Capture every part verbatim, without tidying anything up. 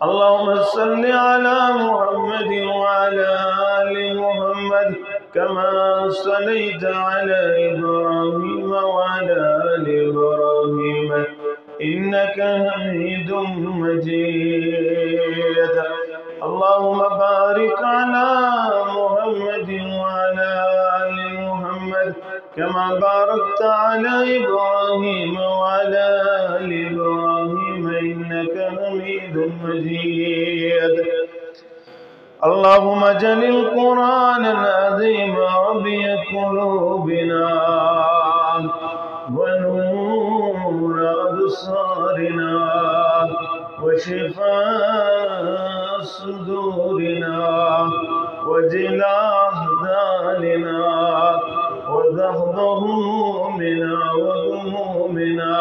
اللهم صل على محمد وعلى آل محمد كما صليت على إبراهيم وعلى آل إبراهيم إنك حميد مجيد. اللهم بارك على محمد وعلى آل محمد كما باركت على إبراهيم وعلى آل إبراهيم إنك حميد مجيد. اللهم اجعل القرآن العظيم ربيع قلوبنا ونور أبصارنا وشفاء صدورنا وجلاء أحزاننا وذهب همومنا وغمومنا.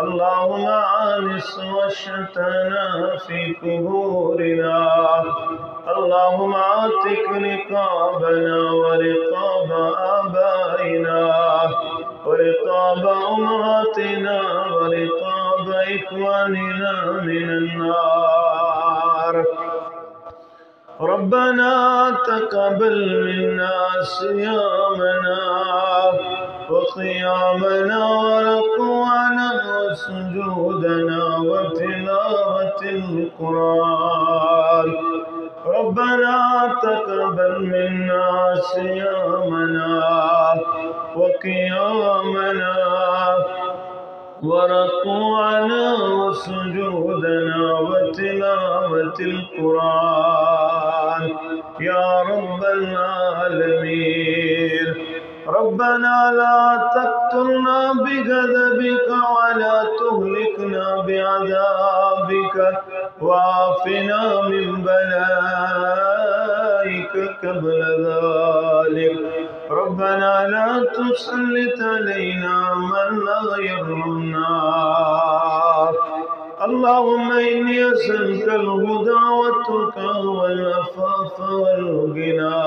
اللهم آنس وحشتنا في قبورنا. اللهم اعتق رقابنا ورقاب آبائنا ورقاب أمهاتنا ورقاب إخواننا من النار. ربنا تقبل منا صيامنا وقيامنا وركوعنا وسجودنا وتلاوة القرآن. ربنا تقبل منا صيامنا وقيامنا وركوعنا وسجودنا وتلاوة القرآن يا رب العالمين. ربنا لا تقتلنا بغضبك ولا تهلكنا بعذابك وعافنا من بلائك قبل ذلك. ربنا لا تسلط علينا من لا يرحمنا. اللهم إني أسألك الهدى والتقى والعفاف والغنى.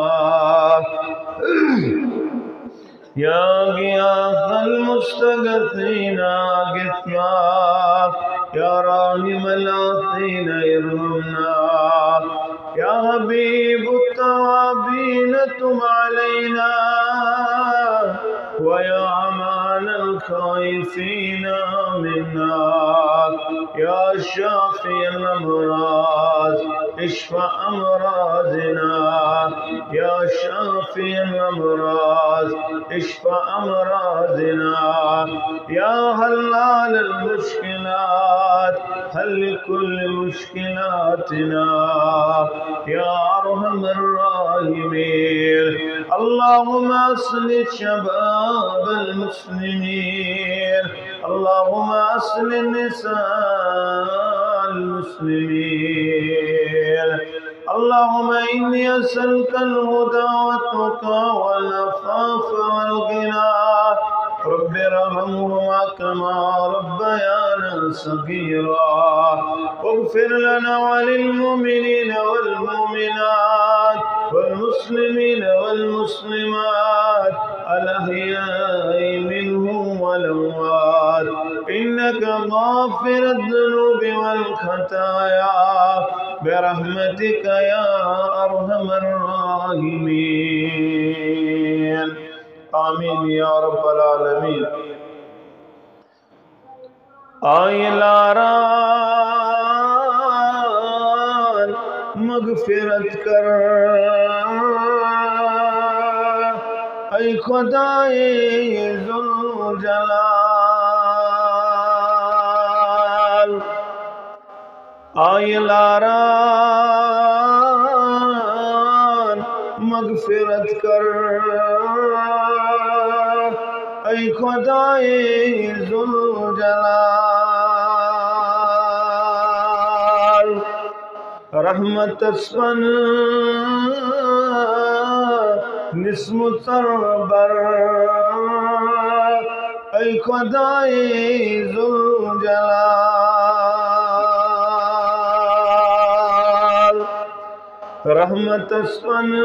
يا غياث المستغيثين أغثنا، يا راحم العاصين ارحمنا، يا حبيب التوابين تب علينا، ويا أمان الخائفين منا، يا شافي الأمراض اشف أمراضنا، يا شافي الأمراض اشف أمراضنا، يا حلال المشكلات حل كل مشكلاتنا يا أرحم الراحمين. اللهم أصلح شباب المسلمين، اللهم أصلح نساء المسلمين. اللهم إني أسألك الهدى والتقى والعفاف والغنى. رب ارحمهما كما ربيانا صغيرا. واغفر لنا وللمؤمنين والمؤمنات والمسلمين والمسلمات الأحياء منهم والأموات إنك غافر الذنوب والخطايا برحمتك يا أرحم الراحمين. آمين يا رب العالمين. آئی لاران مغفرت کر، اے خدائے ذوالجلال۔ آئی لاران مغفرت کر، اے خدائے ذوالجلال۔ رحمتس پنہ نسمت سر بر، اے خدائے ذوالجلال۔ رحمتس پنہ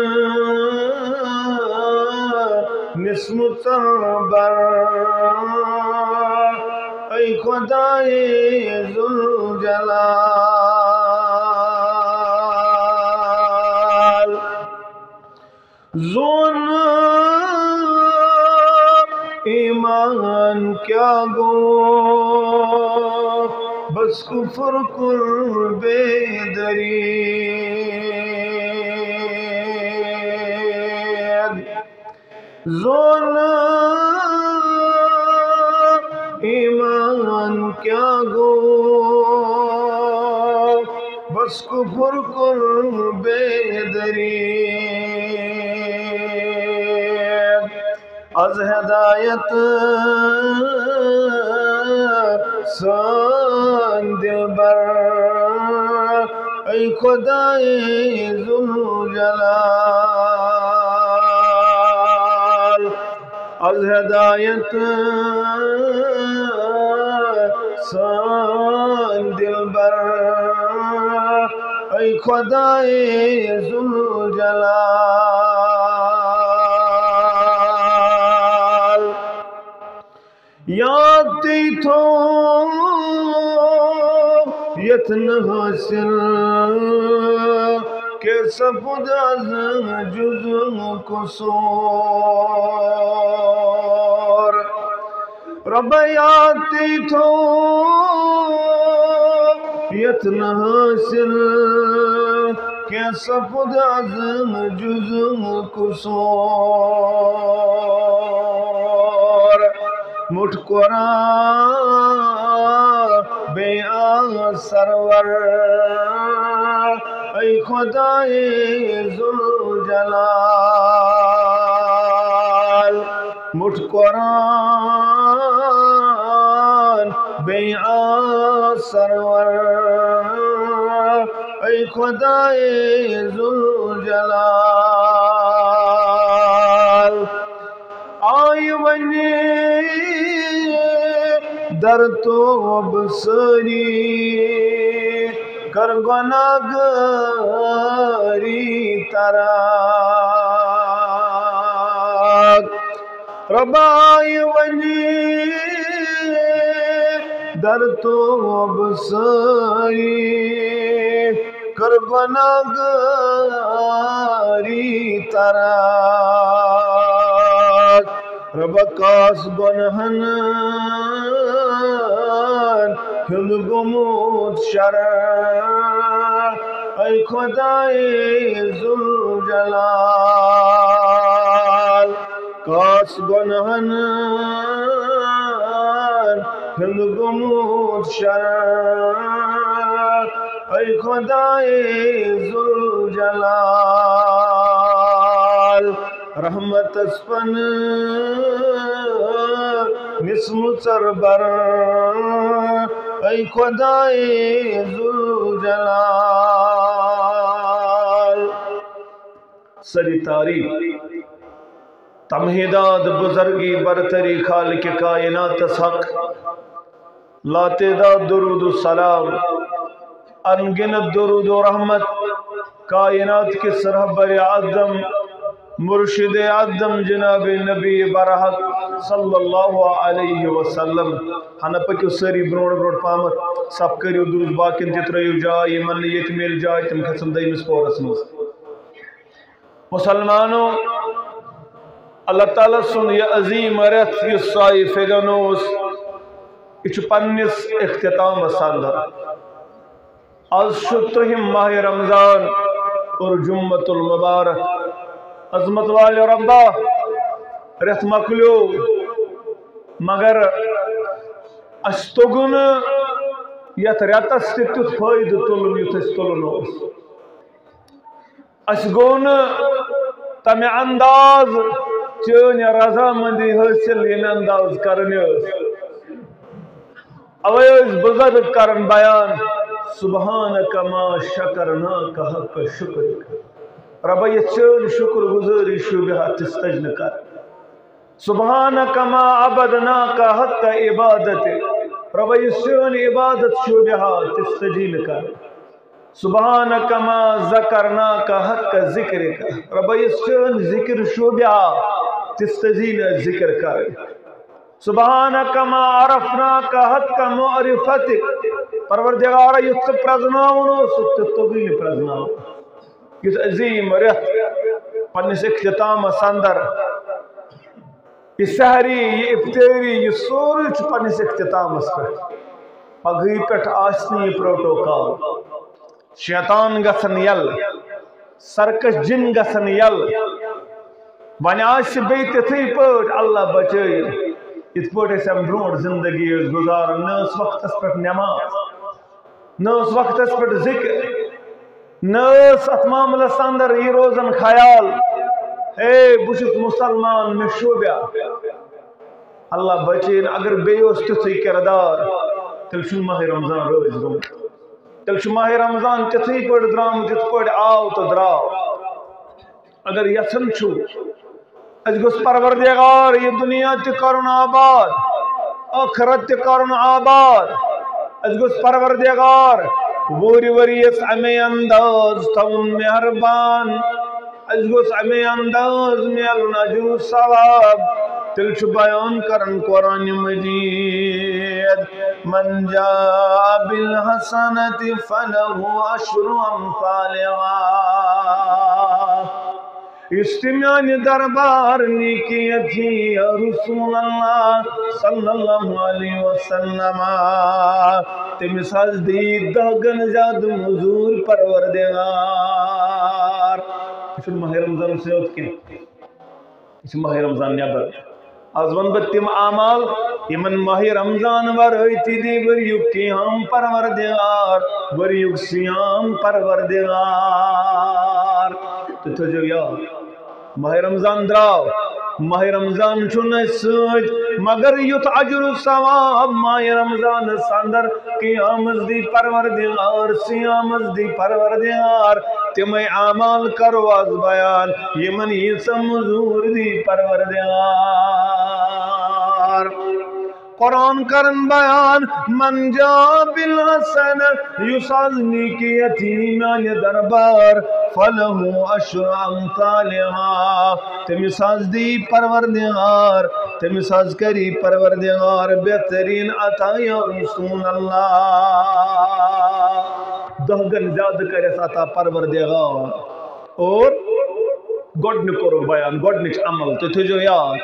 نسمت سر بر، اے خدائے زون ایمان کیا گو، بس کفر کن بے دری۔ زون ایمان کیا گو، بس کفر کن بے دری۔ از ہدایت سان دلبر، اے خدائے ذوالجلال۔ از ہدایت سان دلبر، اے خدائے ذوالجلال۔ یاد تی تھو یتن حاصل، کہ سپد از جز قصور۔ رب یاد تی تھو یتن حاصل، کہ سپد از جز قصور۔ مٹھ قرآن بے آ سرور، اے خدائے ذوالجلال۔ مٹھ قرآن بے آ سرور، اے خدائے ذوالجلال۔ آئی ونی در توب سری، کر گناہگاری ترک۔ رب آئی ونی در توب سری، کر گناہگاری ترک۔ رب کاس گنہن ہند گموت شر، اے خدائے ذوالجلال۔ کاس گنہن ہند گموت شر، اے خدائے ذوالجلال۔ رحمت اسپن نسم سربر، اے خدائے ذوالجلال۔ سری تعریف، تمہیداد، بزرگی، برتری خالق کائنات حق، لاتعداد درود و سلام، انگنت درود و رحمت کائنات کس رہبر اعظم، مرشد اعظم جناب نبی برحق صلی اللہ علیہ وسلم۔ ہنہ پکیو سری برونٹ برونٹ پہمت، صف کریو درست، باقین تہ ترٲیو جاے، یمن نہٕ ییٚتہِ میلہِ جاے تِم کھسن دوٚیمِس پورس منٛز۔ مسلمانو، اللہ تعالیٰ سُنٛد یہِ عظیٖم رٮ۪تھ یُس سایہِ فِگن اوس، یہِ چھُ پننِس اختتامس اندر۔ از چھُ ترٛہِم ماہِ رمضان اور جمعۃ المبارک۔ عظمت والے ربا، رٮ۪تھ مۄکلیو، مگر اسہِ توٚگ نہٕ یتھ رٮ۪تس تہِ تیُتھ فٲیدٕ تُلُن یُتھ اسہِ تُلُن اوس۔ اسہِ گوٚو نہٕ تمہِ انداز چٲنۍ رضامندی حٲصِل، ییٚمہِ انداز کرٕنۍ ٲس۔ اوے ٲسۍ بُزرگ کران بیان، "سبحانک ما شکرناک حق شکرک۔" رۄبا، یہِ چٲنۍ شُکر گُزٲری شوٗبہِ ہا تِژھ تَجہِ نہٕ کرٕنۍ۔ "سبحانک ما عبدناک حق عبادتک۔" رۄبا، یہِ چٲنۍ عبادت شوٗبہِ ہا تِژھ تَجہِ نہٕ کرٕنۍ۔ "سبحانک ما ذکرناک حق ذکرک۔" رۄبا، یُس چٲنۍ ذکر شوٗبہِ ہا، تِژھ تَجہِ نہٕ ذکر کرٕنۍ۔ "سبحانک ما عرفناک حق معرفتک۔" پروردگارا، یُتھ ژٕ پرزناوُن اوسُتھ، تیُتھ توٚگُے نہٕ پرزناوُن۔ یُس عظیٖم رٮ۪تھ پننِس اختتامس اندر۔ یہِ سحری، یہِ افطٲری، یہِ سورُے چھُ پننِس اختتامس پٮ۪ٹھ۔ پگہٕے پٮ۪ٹھ آسہِ نہٕ یہِ پروٹوکال۔ شیطان گژھن یَلہٕ، سرکش جِن گژھن یَلہٕ۔ وۄنۍ آسہِ بیٚیہِ تِتھٕے پٲٹھۍ، اللہ بچٲیِن، یِتھ پٲٹھۍ أسۍ اَمہِ برونٛٹھ زندگی ٲسۍ گُزاران۔ نہ ٲس وقتس پٮ۪ٹھ نٮ۪ماز، نہ ٲس وقتس پٮ۪ٹھ ذِکر، نہ ٲس اتھ معاملس اندر یہِ روزان خیال، ہے، بہٕ چھُس مُسلمان، مےٚ شوٗبیا۔ اللہ بچٲیِن، اگر بیٚیہِ اوس تیُتھُے کردار، تیٚلہِ چھُنہٕ ماہِ رمضان رٲضۍ گوٚمُت۔ تیٚلہِ چھُ ماہِ رمضان تِتھُے پٲٹھۍ درٛامُت، یِتھ پٲٹھۍ آو تہٕ درٛاو۔ اگر یژھان چھُو، اَسہِ گوٚژھ پروردگار یہِ دُنیا تہِ کرُن آباد، ٲخرت تہِ کرُن آباد۔ اَسہِ گوٚژھ پروردگار وُہرِ ؤریَس اَمے انداز تھاوُن مہربان۔ اَسہِ گوٚژھ اَمے انداز میلُن اجر و ثواب۔ تیٚلہِ چھُ بیان کران قرآن مجید، من جاء بالحسنة فله عشر أمثالها۔ یُس تہِ میانہِ دربار نیکی یژھِ، یا رسول اللہ صلی اللہ علیہ وسلم، تٔمِس حظ دی دہ گن زیادٕ مزوٗرۍ پروردگار۔ یہِ چھُنہٕ ماہِ رمضانسٕے یوت کینٛہہ، یہِ چھُ ماہِ رمضان نٮ۪بر۔ از ونہٕ بہٕ تِم اعمال، یِمن ماہِ رمضان ورٲے تہِ دی ؤریُک قیام پروردگار، ؤریُک صیام پروردگار۔ تُہۍ تھٲیزیو یاد، ماہِ رمضان درٛاو، ماہِ رمضان چھُنہٕ اَسہِ سۭتۍ، مگر یُتھ اجر و ثواب ماہِ رمضانس اندر قیامس دی پروردگار، صیامس دی پروردگار، تِمے اعمال کرو از بیان، یِمن ییٖژاہ مزوٗرۍ دی پروردگار۔ قرآن کرن بیان، من جاء بالحسنة، یُس از نیکی یژھِ میانہِ دربار، فلہ عشر امثالها، تٔمِس از دی پروردگار، تٔمِس از کری پروردگار بہترین عطا، یا رسول اللہ۔ دہ گن زیادٕ کرٮ۪س عطا پروردگار۔ اور گۄڈٕنیُک کوٚرُکھ بیان، گۄڈٕنِچ عمل، تُہۍ تھٲیزیو یاد۔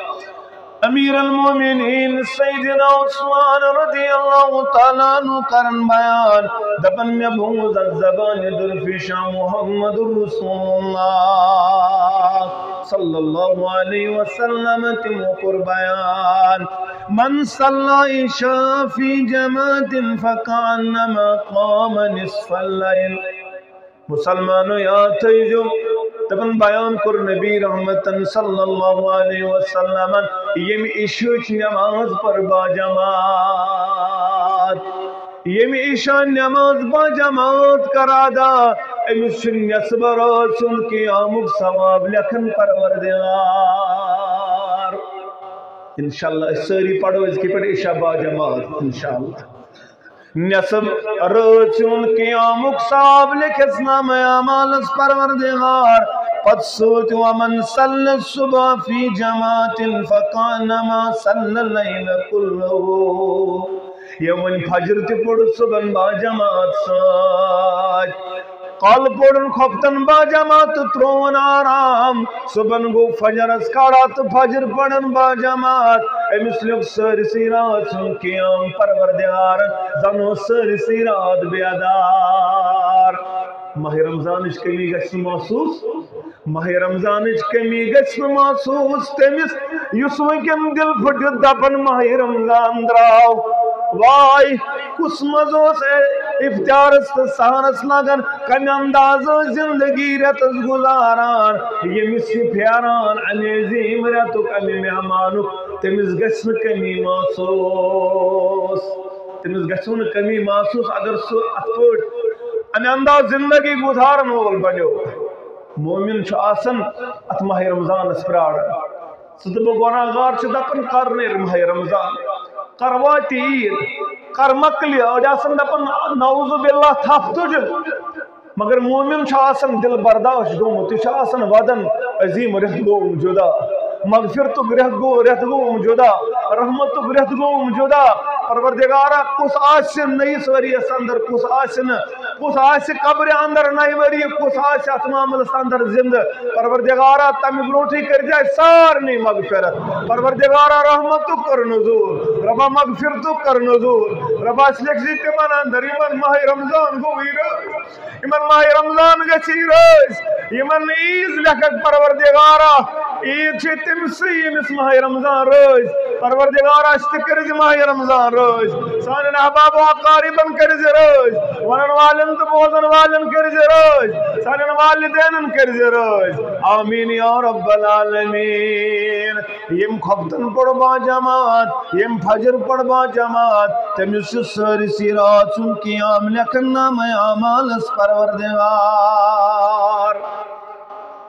امیر المومنین سیدنا عثمان رضی اللہ تعالیٰ عنہ کرن بیان، دپن، مےٚ بوٗز از زبانہِ درفیشاں محمد رسول اللہ صلی اللہ علیہ وسلم، تِمو کوٚر بیان، من صلی العشاء فی جماعت فکأنما قام نصف اللیل۔ مسلمانو، یاد تھٲیزیو، دپان بیان کوٚر نبی رحمتن صلی اللہ علیہ وسلمن، ییٚمہِ عشاءٕچ نماز پٔر باجماعت، ییٚمہِ عشاء نماز باجماعت کر ادا، أمِس چھُ نٮ۪صبہٕ رٲژ ہُنٛد قیامُک ثواب لیکھان پروردگار۔ انشاءاللہ أسۍ سٲری پرو أزکہِ پٮ۪ٹھ عشاء باجماعت، انشاءاللہ۔ نٮ۪صٕب رٲژ ہُنٛد قیامُک ثواب لیکھٮ۪س نامہ اعمالس پروردگار۔ پتہٕ سۭتۍ، ومن صلی الصبح فی جماعت فکانما صلی اللیل کلہ۔ ییٚمۍ وۄنۍ فجر تہِ پوٚر صبحن با جماعت سۭتۍ، کالہٕ پوٚرُن خۄفتن با جماعت تہٕ ترٛووُن آرام۔ صبحن گوٚو فجرس کھڑا تہٕ فجر پٔرٕن با جماعت۔ أمِس لیوٚکھ سٲرسٕے راتھ سُنٛد قیام پروردگارن، زن اوس سٲرسٕے راتھ بیدار۔ ماہِ رمضانٕچ کمی گژھِ نہٕ محسوٗس، ماہِ رمضانٕچ کمی گژھِ نہٕ محسوٗس تٔمِس، یُس وٕنکٮ۪ن دِل پھٕٹِتھ دپان ماہِ رمضان درٛاو۔ واے، کُس منٛز اوس اے افطارس تہٕ سحرس لگان، کمہِ اندازٕ زندگی رٮ۪تس گُزاران، ییٚمِس یہِ پھیران امہِ عظیٖم رٮ۪تُک، امہِ مہمانُک، تٔمِس گژھِ نہٕ کمی محسوٗس۔ تٔمِس گژھِ نہٕ کمی محسوٗس اگر سُہ اتھ پٲٹھۍ امہِ انداز زندگی گُزارن وول بنیو۔ مومن چھُ آسان اتھ ماہِ رمضانس پراران۔ ژٕ تہٕ بہٕ گۄناہ گار چھِ دپان، کر نیرِ ماہِ رمضان، کر واتہِ عیٖد، کر مۄکلہِ۔ أڑۍ آسان دپان، نعوذ باللہ، تھپھ تُج۔ مگر مومن چھُ آسان دل برداش گوٚمُت، یہِ چھُ آسان ودان، عظیٖم رٮ۪تھ گوٚوُم جدا، مغفرتُک رٮ۪تھ گوٚو، رٮ۪تھ گوٚوُم جدا، رحمتُک رٮ۪تھ گوٚوُم جدا۔ پروردگارا، کُس آسہِ نٔیِس ؤریَس اندر، کُس آسہِ نہٕ، کُس آسہِ قبرِ اندر نَیہِ ؤریہِ، کُس آسہِ اَتھ معاملَس اندر زِندٕ؟ پروردگارا، تَمہِ برونٛٹھٕے کٔرۍ زِ اَسہِ سارنٕے مغفرت۔ پروردگارا، رحمتُک کر نزول، ربا مغفرتُک کر نزول، ربا اَسہِ لیکھ زِ تِمن اندر یِمن ماہِ رمضان گوٚوٕے رٲضۍ، یِمن ماہِ رمضان گژھِ رٲضۍ، یِمن نہٕ عیٖد لیکھکھ پروردگارا۔ عیٖد چھِ تٔمۍ سٕے ییٚمِس ماہِ رمضان رٲضۍ۔ پروردگارا، اَسہِ تہِ کٔرۍ زِ ماہِ رمضان رٲضۍ، سانٮ۪ن احباب و اقاربن کٔرۍ زِ رٲضۍ، ونن والٮ۪ن تہٕ بوزن والٮ۪ن کٔرۍ زِ رٲضۍ، سانٮ۪ن والدینن کٔرۍ زِ رٲضۍ۔ آمین یا رب العالمین۔ ییٚمۍ خۄفتن پوٚر با جماعت، ییٚمۍ فجر پوٚر با جماعت، تٔمِس چھُ سٲرسٕے راتھ سُنٛد قیام لیکھن نامہ اعمالس پروردگار۔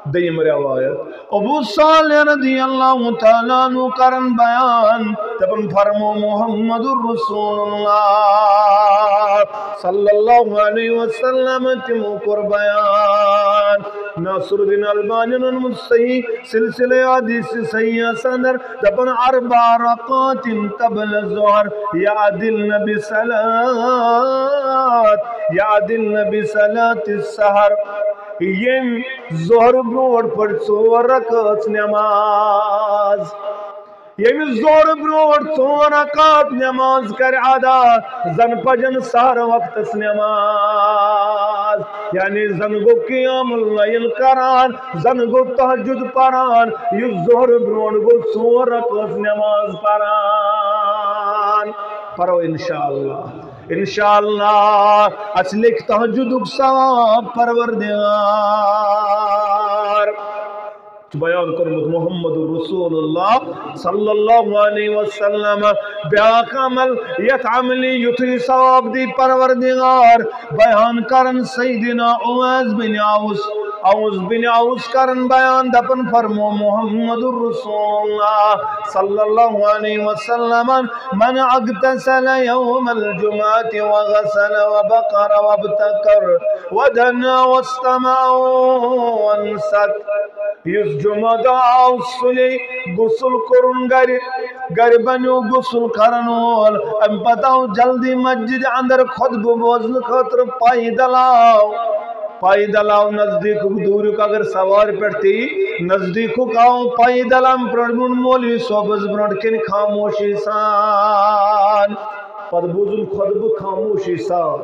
دوٚیِم روایت، ابو صالح رضی اللہ تعالیٰ عنہ کرن بیان، دپان فرمو محمد رسول اللہ صلی اللہ علیہ وسلم تِمو کوٚر بیان۔ ناصر الدین البانین اوٚنمُت صحیح سلسلہ حدیث صحیح اندر، دپان اربع رکعات قبل الظہر یعدلن بصلاة، یعدلن بصلاة السحر۔ ییٚمۍ ظہر برونٛٹھ پٔر ژور رکعت نماز، ییٚمِس ظہر برونٛٹھ ژور رکعت نماز کرِ ادا، زن پجن سحر وقتس نماز، یعنی زن گوٚو قیام اللیل کران، زن گوٚو تہجد پران، یُس ظہر برونٛٹھ گوٚو ژور رکعت نماز پران۔ پرو انشاءاللہ، انشاءاللہ اَسہِ لیکھِ تہجدُک ثواب پروردگار۔ چھُ بیان کوٚرمُت محمد رسول اللہ صلی اللہ علیہ وسلم۔ بیاکھ عمل، یتھ عملی یُتھُے ثواب دی پروردگار، بیان کرن سیدنا اویس بن عوس، اوس بن عوس کرن بیان، دپان فرمو محمد رسول اللہ صلی اللہ علیہ وسلم، من اغتسل یوم الجمعة وغسل وبقر وابتکر ودنا واستمع وانصت۔ یُس جمعہ دۄہ آو سُلے، غسل کوٚرُن گرِ، گرِ بنیو غسل کرن وول، امہِ پتہٕ آو جلدی مسجد اندر خطبہٕ بوزنہٕ خٲطرٕ پیدل آو۔ پیدل آو نزدیٖکُک دوٗریُک، اگر سوارِ پٮ۪ٹھ تہِ یی، نزدیٖکُک آو پیدل، امہِ برونٛٹھ برونٛٹھ مولوی صٲبس برونٛٹھ کِنۍ خاموشی سان۔ پتہٕ بوٗزُن خطبہٕ خاموشی سان۔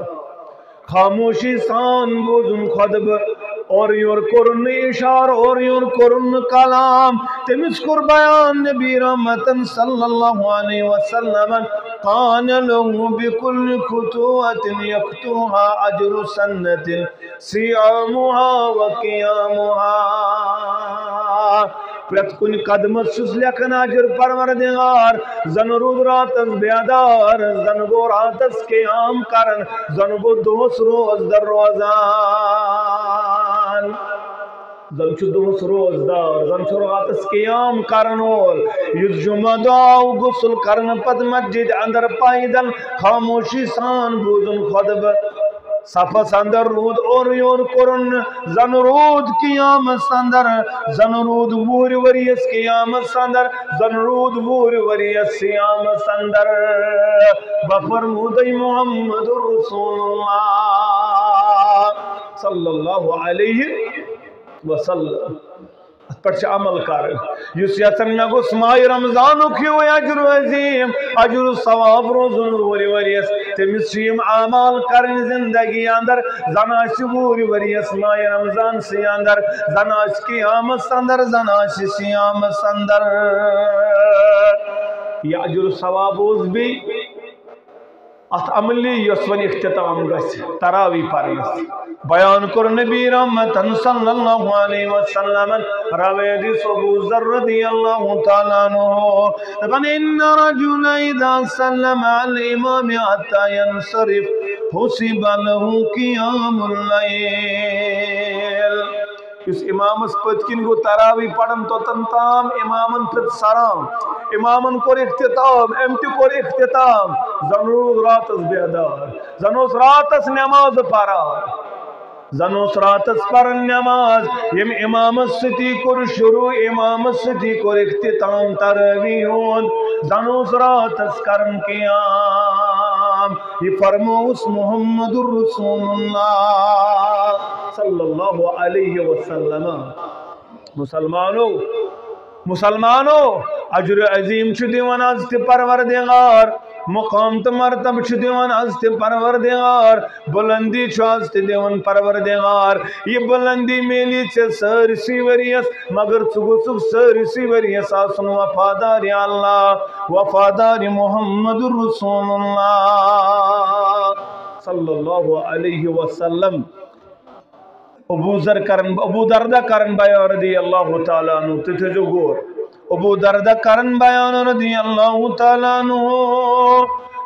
خاموشی سان بوٗزُن خطبہٕ، اورٕ یورٕ کوٚرُن نہٕ اِشارٕ، اورٕ یورٕ کوٚرُن نہٕ کلام۔ تٔمِس کوٚر بیان نبی رحمتن صلی اللہ علیہ وسلمن، کان لہ بکل خطوۃ یخطوها اجر سنۃ صیامها و قیامها۔ پرٛٮ۪تھ کُنہِ قدمس چھُس لیکھان اجر پروردگار، زن روٗد راتس بیدار، زن گوٚو راتس قیام کران، زن گوٚو دۄہس روزدر روزان۔ زن چھُ دۄہس روزدار، زن چھُ راتس قیام کرن وول۔ یُس جمعہ دۄہ آو غسل کرنہٕ پتہٕ مسجد اندر پیدل خاموشی سان بوٗزُن خطبہٕ، صفس اندر روٗد اورٕ یورٕ کوٚرُن نہٕ، زن روٗد قیامس اندر، زن روٗد وُہرِ ؤریس قیامس اندر، زن روٗد وُہرِ ؤریس صیامس اندر۔ بہٕ فرمودے محمد رسول اللہ صلی اللہ علیہ وسلم۔ اتھ پٮ۪ٹھ چھِ عمل کرٕنۍ۔ یُس یژھان مےٚ گوٚژھ ماہِ رمضانُک ہیوٗ اجر عظیٖم، اجر ثواب روزُن وُہرِ ؤریَس، تٔمِس چھِ یِم اعمال کرٕنۍ زندگی اندر۔ زن آسہِ وُہرِ ؤریَس ماہِ رمضان سٕے اندر، زن آسہِ قیامس اندر، زن آسہِ صیامس اندر۔ یہِ اجر ثواب اوس بیٚیہِ اتھ عملی یۄس وۄنۍ اختتام گژھِ تراوی پرنس۔ بیان کوٚر نبی رحمتن صلی اللہ علیہ وسلمن، روایت ابو ذر رضی اللہ تعالیٰ عنہ، دپان، ان الرجل اذا سلم علی الامام حتی ینصرف حسب له قیام اللیل۔ یُس امامس پٔتۍ کِنۍ گوٚو تراوی پران توٚتن تام، امامن پھِر سلام، امامن کوٚر اختتام، أمۍ تہِ کوٚر اختتام، زن روٗد راتس بیدار، زن اوس راتس نماز پران، زن اوس راتس پران نماز، ییٚمۍ امامس سۭتی کوٚر شروع، امامس سۭتی کوٚر اختتام تراوی ہُنٛد، زن اوس راتس کران قیام۔ یہِ فرمووُس محمد رسول اللہ صلی اللہ علیہ وسلم۔ مسلمانو، مسلمانو، اجر عظیم چھُ دِوان از تہِ پروردگار، مقام تہٕ مرتبہ چھُ دِوان از تہِ پروردگار، بلندی چھُ از تہِ دِوان پروردگار۔ یہِ بلندی میلی ژےٚ سٲرسٕے ؤریَس، مگر ژٕ گوٚژھُکھ سٲرسٕے ؤریَس آسُن وفادار اللہ، وفادار محمد رسول اللہ صلی اللہ علیہ وسلم۔ ابو ذر کرن، ابو دردہ کرن بیان رضی اللہ تعالیٰ عنہ، تُہۍ تھٲیزیو غور۔ ابو دردہ کرن بیان رضی اللہ تعالیٰ عنہ،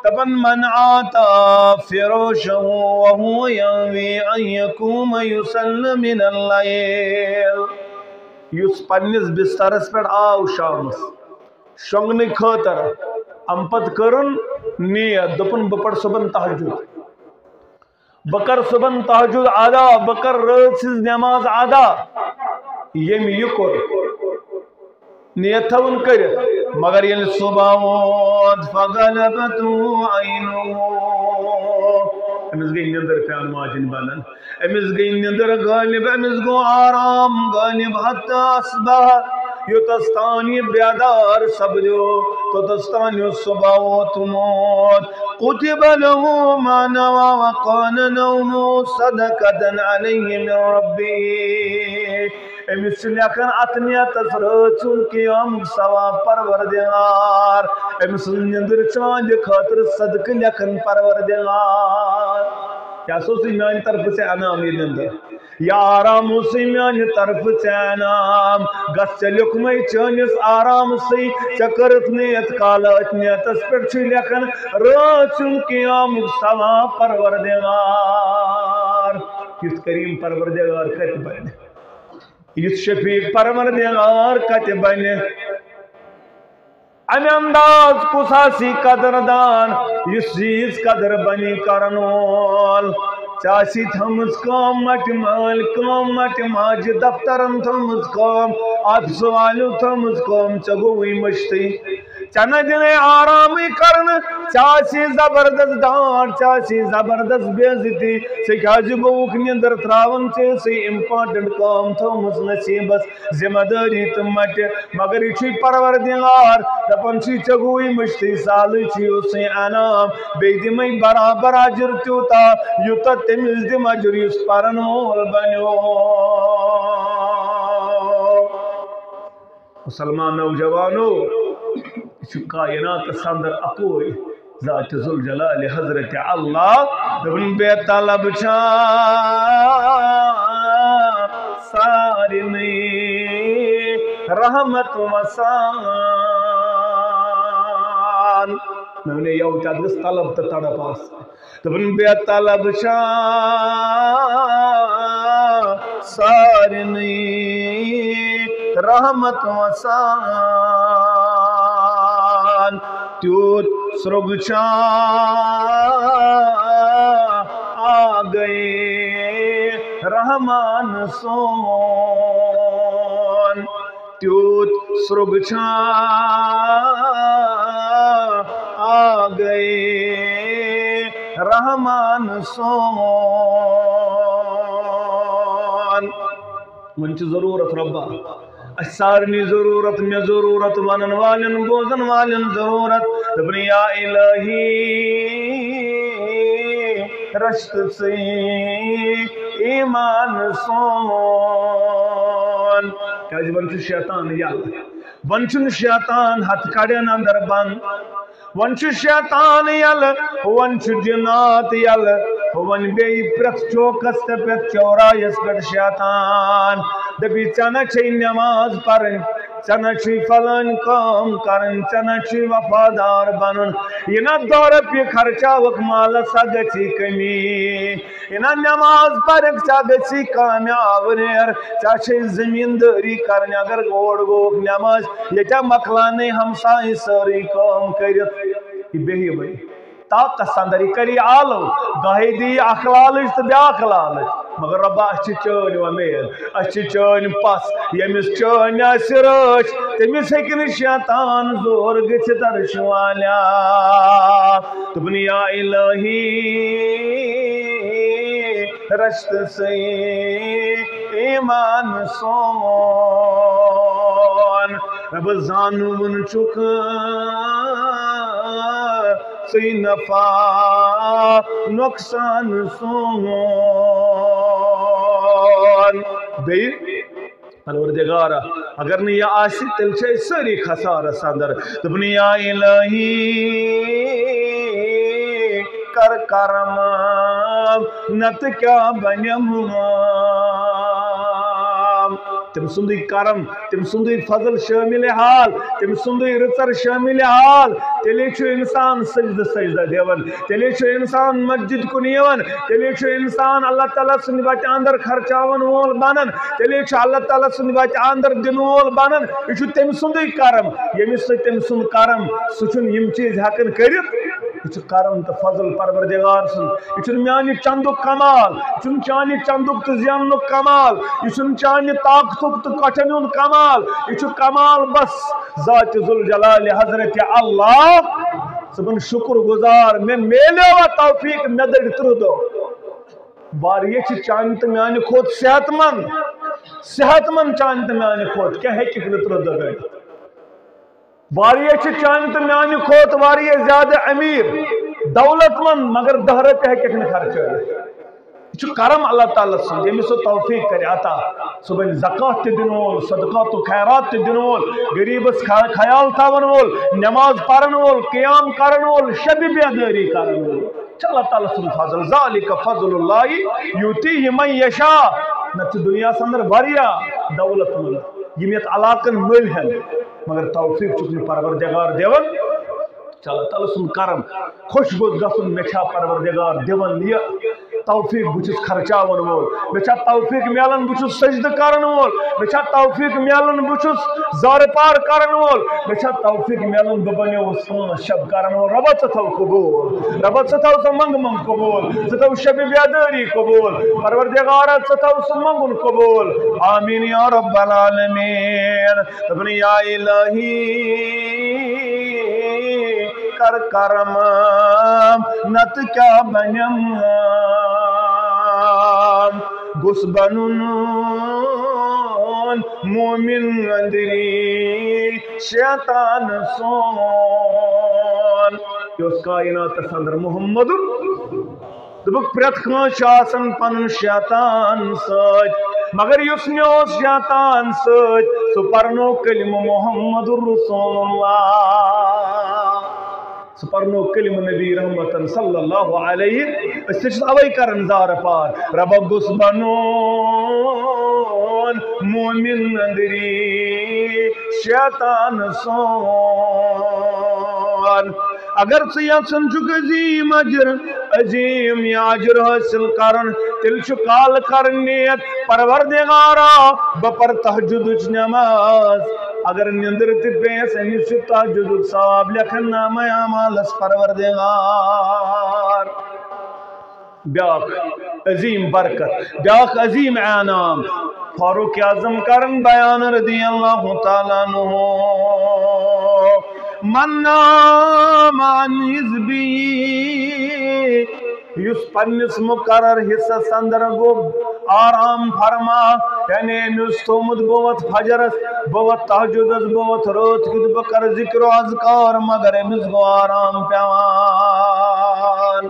دپان، "من أعطى فراشه وهو ينوي أن يقوم يصلي من الليل"، یُس پننِس بسترس پٮ۪ٹھ آو شامس شۄنٛگنہٕ خٲطرٕ، امہِ پتہٕ کٔرٕن نیت، دوٚپُن، "بہٕ پرٕ صبحن تہجد۔" بہٕ کر صبحن تہجد ادا، بہٕ کر رٲژ ہٕنٛز نماز ادا۔ ییٚمۍ یہِ کوٚر، نیت تھاوُن کٔرِتھ، مگر ییٚلہِ صبح ووت، فغلبته عينه، أمِس گٔے نِندٕر پٮ۪وان ماجِنۍ بنن، أمِس گٔے نِندٕر غٲلب، أمِس گوٚو آرام غٲلب، حتى أصبح، یوٚتس تام یہِ بیدار سپدیو، توٚتس تام یُس صبح ووتمُت۔ كتب له ما نوى وكان نومه صدقة عليه من ربه۔ أمِس چھُ لیکھان اتھ نیتس رٲژ ہُنٛد قیامُک ثواب پروردگار۔ أمۍ سٕنٛز نِندٕر چھِ أہنٛدِ خٲطرٕ صدقہٕ لیکھان پروردگار۔ کیٛاہ سا اوس یہِ میٛانہِ طرفہٕ ژےٚ انعام یہِ نِندٕر؟ یہِ آرام اوسُے میانہِ طرفہٕ ژےٚ انعام۔ گژھ ژےٚ لیوٚکھمَے چٲنِس آرامسٕے۔ ژےٚ کٔرٕتھ نیت کالہٕ أتھۍ نیتس پٮ۪ٹھ چھُے لیکھان رٲژ ہُنٛد قیامُک ثواب پروردگار۔ یُتھ کریم پروردگار کتہِ بنہِ؟ یُتھ شفیق پروردگار کتہِ بنہِ؟ امہِ انداز کُس آسی قدردان، یُس ییٖژ قدر بنی کرن وول۔ ژےٚ آسی تھٲمٕژ کٲم مٹہِ مٲلۍ، کٲم مٹہِ ماجہِ، دفترن تھٲمٕژ کٲم، آفسہٕ والیو تھٲمٕژ کٲم، ژےٚ گوٚوُے مٔشتٕے۔ ژےٚ نہ دِنے آرامٕے کرنہٕ، ژےٚ آسی زبردست ڈانٹ، ژےٚ آسی زبردست بے عزتی۔ ژےٚ کیازِ گوٚوُکھ نِندٕر تراوان، ژےٚ ٲسٕے important کٲم تھٲومٕژ نصیبس، ذمہ دٲری تہٕ مٹہِ، مگر یہِ چھُے پروردگار دپان چھُے، ژےٚ گوٚوُے مٔشتٕے، سہلٕے چھُے، اوسُے انعام، بیٚیہِ دِمَے برابر اجر تیوٗتاہ، یوٗتاہ تٔمِس دِم اجر یُس پرن وول بنیو۔ مسلمان نوجوانو، یہِ چھُ کائناتس اندر اکوے ذات ذوالجلال حضرت اللہ۔ دوٚپُن، بے طلب چھا سارنٕے رحمت وسان۔ مےٚ وَنے یَوٕ تہِ اَتھ گٔژھ طلب تہٕ تڑپ آسٕنۍ۔ دوٚپُن، بے طلب چھا سارنٕے رحمت وسان، تیوٗت سرٛوگ چھا آگے رحمان سون۔ تیوٗت سرٛوگ چھا آگے رحمان سون۔ وۄنۍ چھِ ضروٗرت رۄبا، اَسہِ سارنٕے ضروٗرت، مےٚ ضروٗرت، وَنَن والٮ۪ن، بوزَن والٮ۪ن ضروٗرت۔ دوٚپُن، یا الہی، رٔچھتہٕ ژٕے ایمان سون۔ کیازِ وۄنۍ چھُ شیطان یَلہٕ، وۄنۍ چھُنہٕ شیطان ہتھ کڑٮ۪ن اندر بند، وۄنۍ چھُ شیطان یَلہٕ، وۄنۍ چھُ جنات یَلہٕ، وۄنۍ بیٚیہِ پرٛٮ۪تھ چوکس تہٕ پرٛٮ۪تھ چوراہس پٮ۪ٹھ شیطان۔ دَپہِ، ژےٚ نہ چھے نماز پرٕنۍ، ژےٚ نہ چھُے فلٲنۍ کٲم کرٕنۍ، ژےٚ نہ چھُے وفادار بنُن، یہِ نہ دہ رۄپیہِ خرچاوکھ مالس، سۄ گژھی کٔمی۔ یہِ نہ نماز پرکھ، ژےٚ گژھی کامہِ آوریر، ژےٚ چھے زمیٖندٲری کرٕنۍ۔ اگر اور گوٚوکھ نماز، ییٚتہِ مۄکلانے ہمسایہِ سٲرٕے کٲم کٔرِتھ، یہِ بیٚہہِ وۄنۍ۔ طاقت اندر، یہِ کَرِ یہِ آلو، گاہے دی یہِ اکھ لالٕچ تہٕ بیٛاکھ لالٕچ۔ مگر رۄبا، اَسہِ چھِ چٲنۍ وۄمید، اَسہِ چھِ چٲنۍ پَژھ، ییٚمِس چٲنۍ آسہِ رٲچھ، تٔمِس ہیٚکہِ نہٕ شیطان زور گٔژھِتھ عرش والیا۔ دوٚپُن، یا الہی، رچھ تہٕ سٕے ایمان سون۔ رۄبہٕ زانوُن چھُکھ ژٕے نفع نۄقصان سون۔ بیٚیہِ پروردگارا، اگر نہٕ یہِ آسہِ، تیٚلہِ چھِ أسۍ سٲری خسارس اندر۔ دوٚپُن، یا الہی، کر کرم، نتہٕ کیٛاہ بنٮ۪م۔ تٔمۍ سُنٛدُے کرم، تٔمۍ سُنٛدُے فضل شٲمِل حال، تٔمۍ سُنٛدُے رٕژر شٲمِل حال، تیٚلے چھُ اِنسان سجدٕ سجدہ دِوان، تیٚلے چھُ اِنسان مسجد کُن یِوان، تیٚلے چھُ اِنسان اللہ تعالیٰ سٕنٛدِ وتہِ اندر خرچاون وول بنان، تیٚلے چھُ اللہ تعالیٰ سٕنٛدِ وتہِ اندر دِنہٕ وول بنان۔ یہِ چھُ تٔمۍ سُنٛدُے کرم، ییٚمِس سۭتۍ تٔمۍ سُنٛد کرم، سُہ چھُنہٕ یِم چیٖز ہٮ۪کان کٔرِتھ۔ یہِ چھُ کرم تہٕ فضل پروردگار سُنٛد۔ یہِ چھُنہٕ میانہِ چندُک کمال، یہِ چھُنہٕ چانہِ چندُک تہٕ زیننُک کمال، یہِ چھُنہٕ چانہِ طاقتُک تہٕ کۄٹھٮ۪ن ہُنٛد کمال، یہِ چھُ کمال بس ذات ذوالجلال حضرت اللہ۔ ژٕ بن شُکر گزار، مےٚ میلیوا توفیق، مےٚ دٔڑۍ ترٕٛہ دۄہ۔ واریاہ چھِ چانہِ تہٕ میانہِ کھۄتہٕ صحت مند، صحت مند چانہِ تہٕ میانہِ کھۄتہٕ، کیٛاہ ہیٚکِکھ نہٕ ترٕٛہ دۄہ دٔڑِتھ۔ واریاہ چھِ چانہِ تہٕ میانہِ کھۄتہٕ واریاہ زیادٕ امیر، دولت مند، مگر دہ رۄپیہِ ہیٚکِکھ نہٕ خرچٲوِتھ۔ یہِ چھُ کرم اللہ تعالیٰ سُنٛد، ییٚمِس سُہ توفیق کرِ عطا۔ سُہ بنہِ زکوٰۃ تہِ دِنہٕ وول، صدقات و خیرات تہِ دِنہٕ وول، غریبس خیا-، خیال تھاون وول، نماز پرن وول، قیام کرن وول، شب بیدٲری کرن وول۔ چھُ اللہ تعالیٰ سُنٛد فضل، ذالک فضل اللہ یؤتیہ من یشاء۔ نتہٕ چھُ دُنیاہس اندر واریاہ دولت مند، یِم یتھ علاقن مٔلۍ ہن، مگر توفیق چھُکھ نہٕ پروردگار دِوان۔ چھُ اللہ تعالیٰ سُنٛد کرم، خۄش گوٚژھ گژھُن، مےٚ چھا پروردگار دِوان یہِ توفیق، بہٕ چھُس خرچاون وول، مےٚ چھا توفیق میلان، بہٕ چھُس سجدٕ کرن وول، مےٚ چھا توفیق میلان، بہٕ چھُس زارٕ پار کرن وول، مےٚ چھا توفیق میلان، بہٕ بنیووُس پانٛژھ شب کرن وول۔ رۄبا، ژٕ تھاو قبول، رۄبا، ژٕ تھاو سۄ منٛگہٕ منٛگ قبول، ژٕ تھاو شب بیدٲری قبول، پروردگارا، ژٕ تھاو سُہ منٛگُن قبول۔ آمین یا رب العالمین۔ دوٚپُن، یا الہی، کر کرم، نتہٕ کیٛاہ بنٮ۪م۔ گوٚژھ بنُن مومن أنٛدری شیطان سون۔ یہِ اوس کائناتس اندر محمد۔ دوٚپُکھ، پرٛٮ۪تھ کٲنٛسہِ چھُ آسان پنُن شیطان سۭتۍ، مگر یُس مےٚ اوس شیطان سۭتۍ، سُہ پرنو کلمہٕ محمد رسول اللہ، سُہ پرنو کلمہٕ نبی رحمتن صلی اللہ علیہ۔ أسۍ تہِ چھِ اوے کران زارٕ پار، رۄبا گوٚژھ بنُن مومن أنٛدری شیطان سون۔ اگر ژٕ یژھان چھُکھ عظیٖم اجر، عظیٖم یہِ اجر حٲصِل کرُن، تیٚلہِ چھُ کالہٕ کرٕنۍ نیت، پروردگارا، بہٕ پرٕ تہجدٕچ نماز۔ اگر نِندٕر تہِ پیٚیَس، أمِس چھُ تہجدُک ثواب لیکھن نامہ اعمالس پروردگار۔ بیاکھ عظیٖم برکت، بیاکھ عظیٖم انعام۔ فاروق اعظم کرن بیان رضی اللہ تعالیٰ عنہ، من نام عن حزبی، یُس پننِس مقرر حصس اندر گوٚو آرام فرما، یعنی أمۍ اوس تھوٚومُت، بہٕ وۄتھٕ فجرس، بہٕ وۄتھٕ تہجدس، بہٕ وۄتھٕ رٲتھ کیُتھ، بہٕ کرٕ ذکر و اذکار، مگر أمِس گوٚو آرام پٮ۪وان۔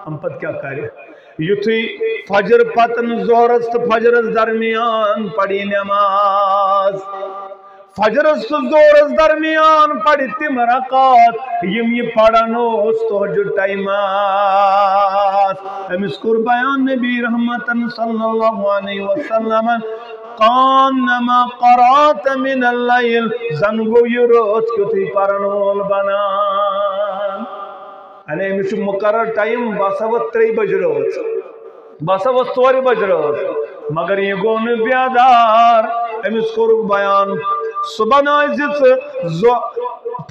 اَمہِ پتہٕ کیٛاہ کرِ؟ یُتھُے فجر پتن ظہرس تہٕ فجرس درمیان پری نماز، فجرس تہٕ ظہرس درمیان پرِ تِم رکعت، یِم یہِ پران اوس تہجد ٹایمس۔ أمِس کوٚر بیان نبی رحمتن صلی اللہ علیہ وسلمن، کانما قرأت من اللیل، زن گوٚو یہِ رٲژ کیُتھُے پرن وول بنان۔ یعنی أمِس چھُ مقرر ٹایم، بہٕ ہسا وۄتھٕ ترٛیٚیہِ بجہِ رٲژ، بہٕ ہسا وۄتھٕ ژورِ بجہِ رٲژ، مگر یہِ گوٚو نہٕ بیدار۔ أمِس کوٚرُکھ بیان، صُبحن ٲسۍ زِ ژٕ زو-،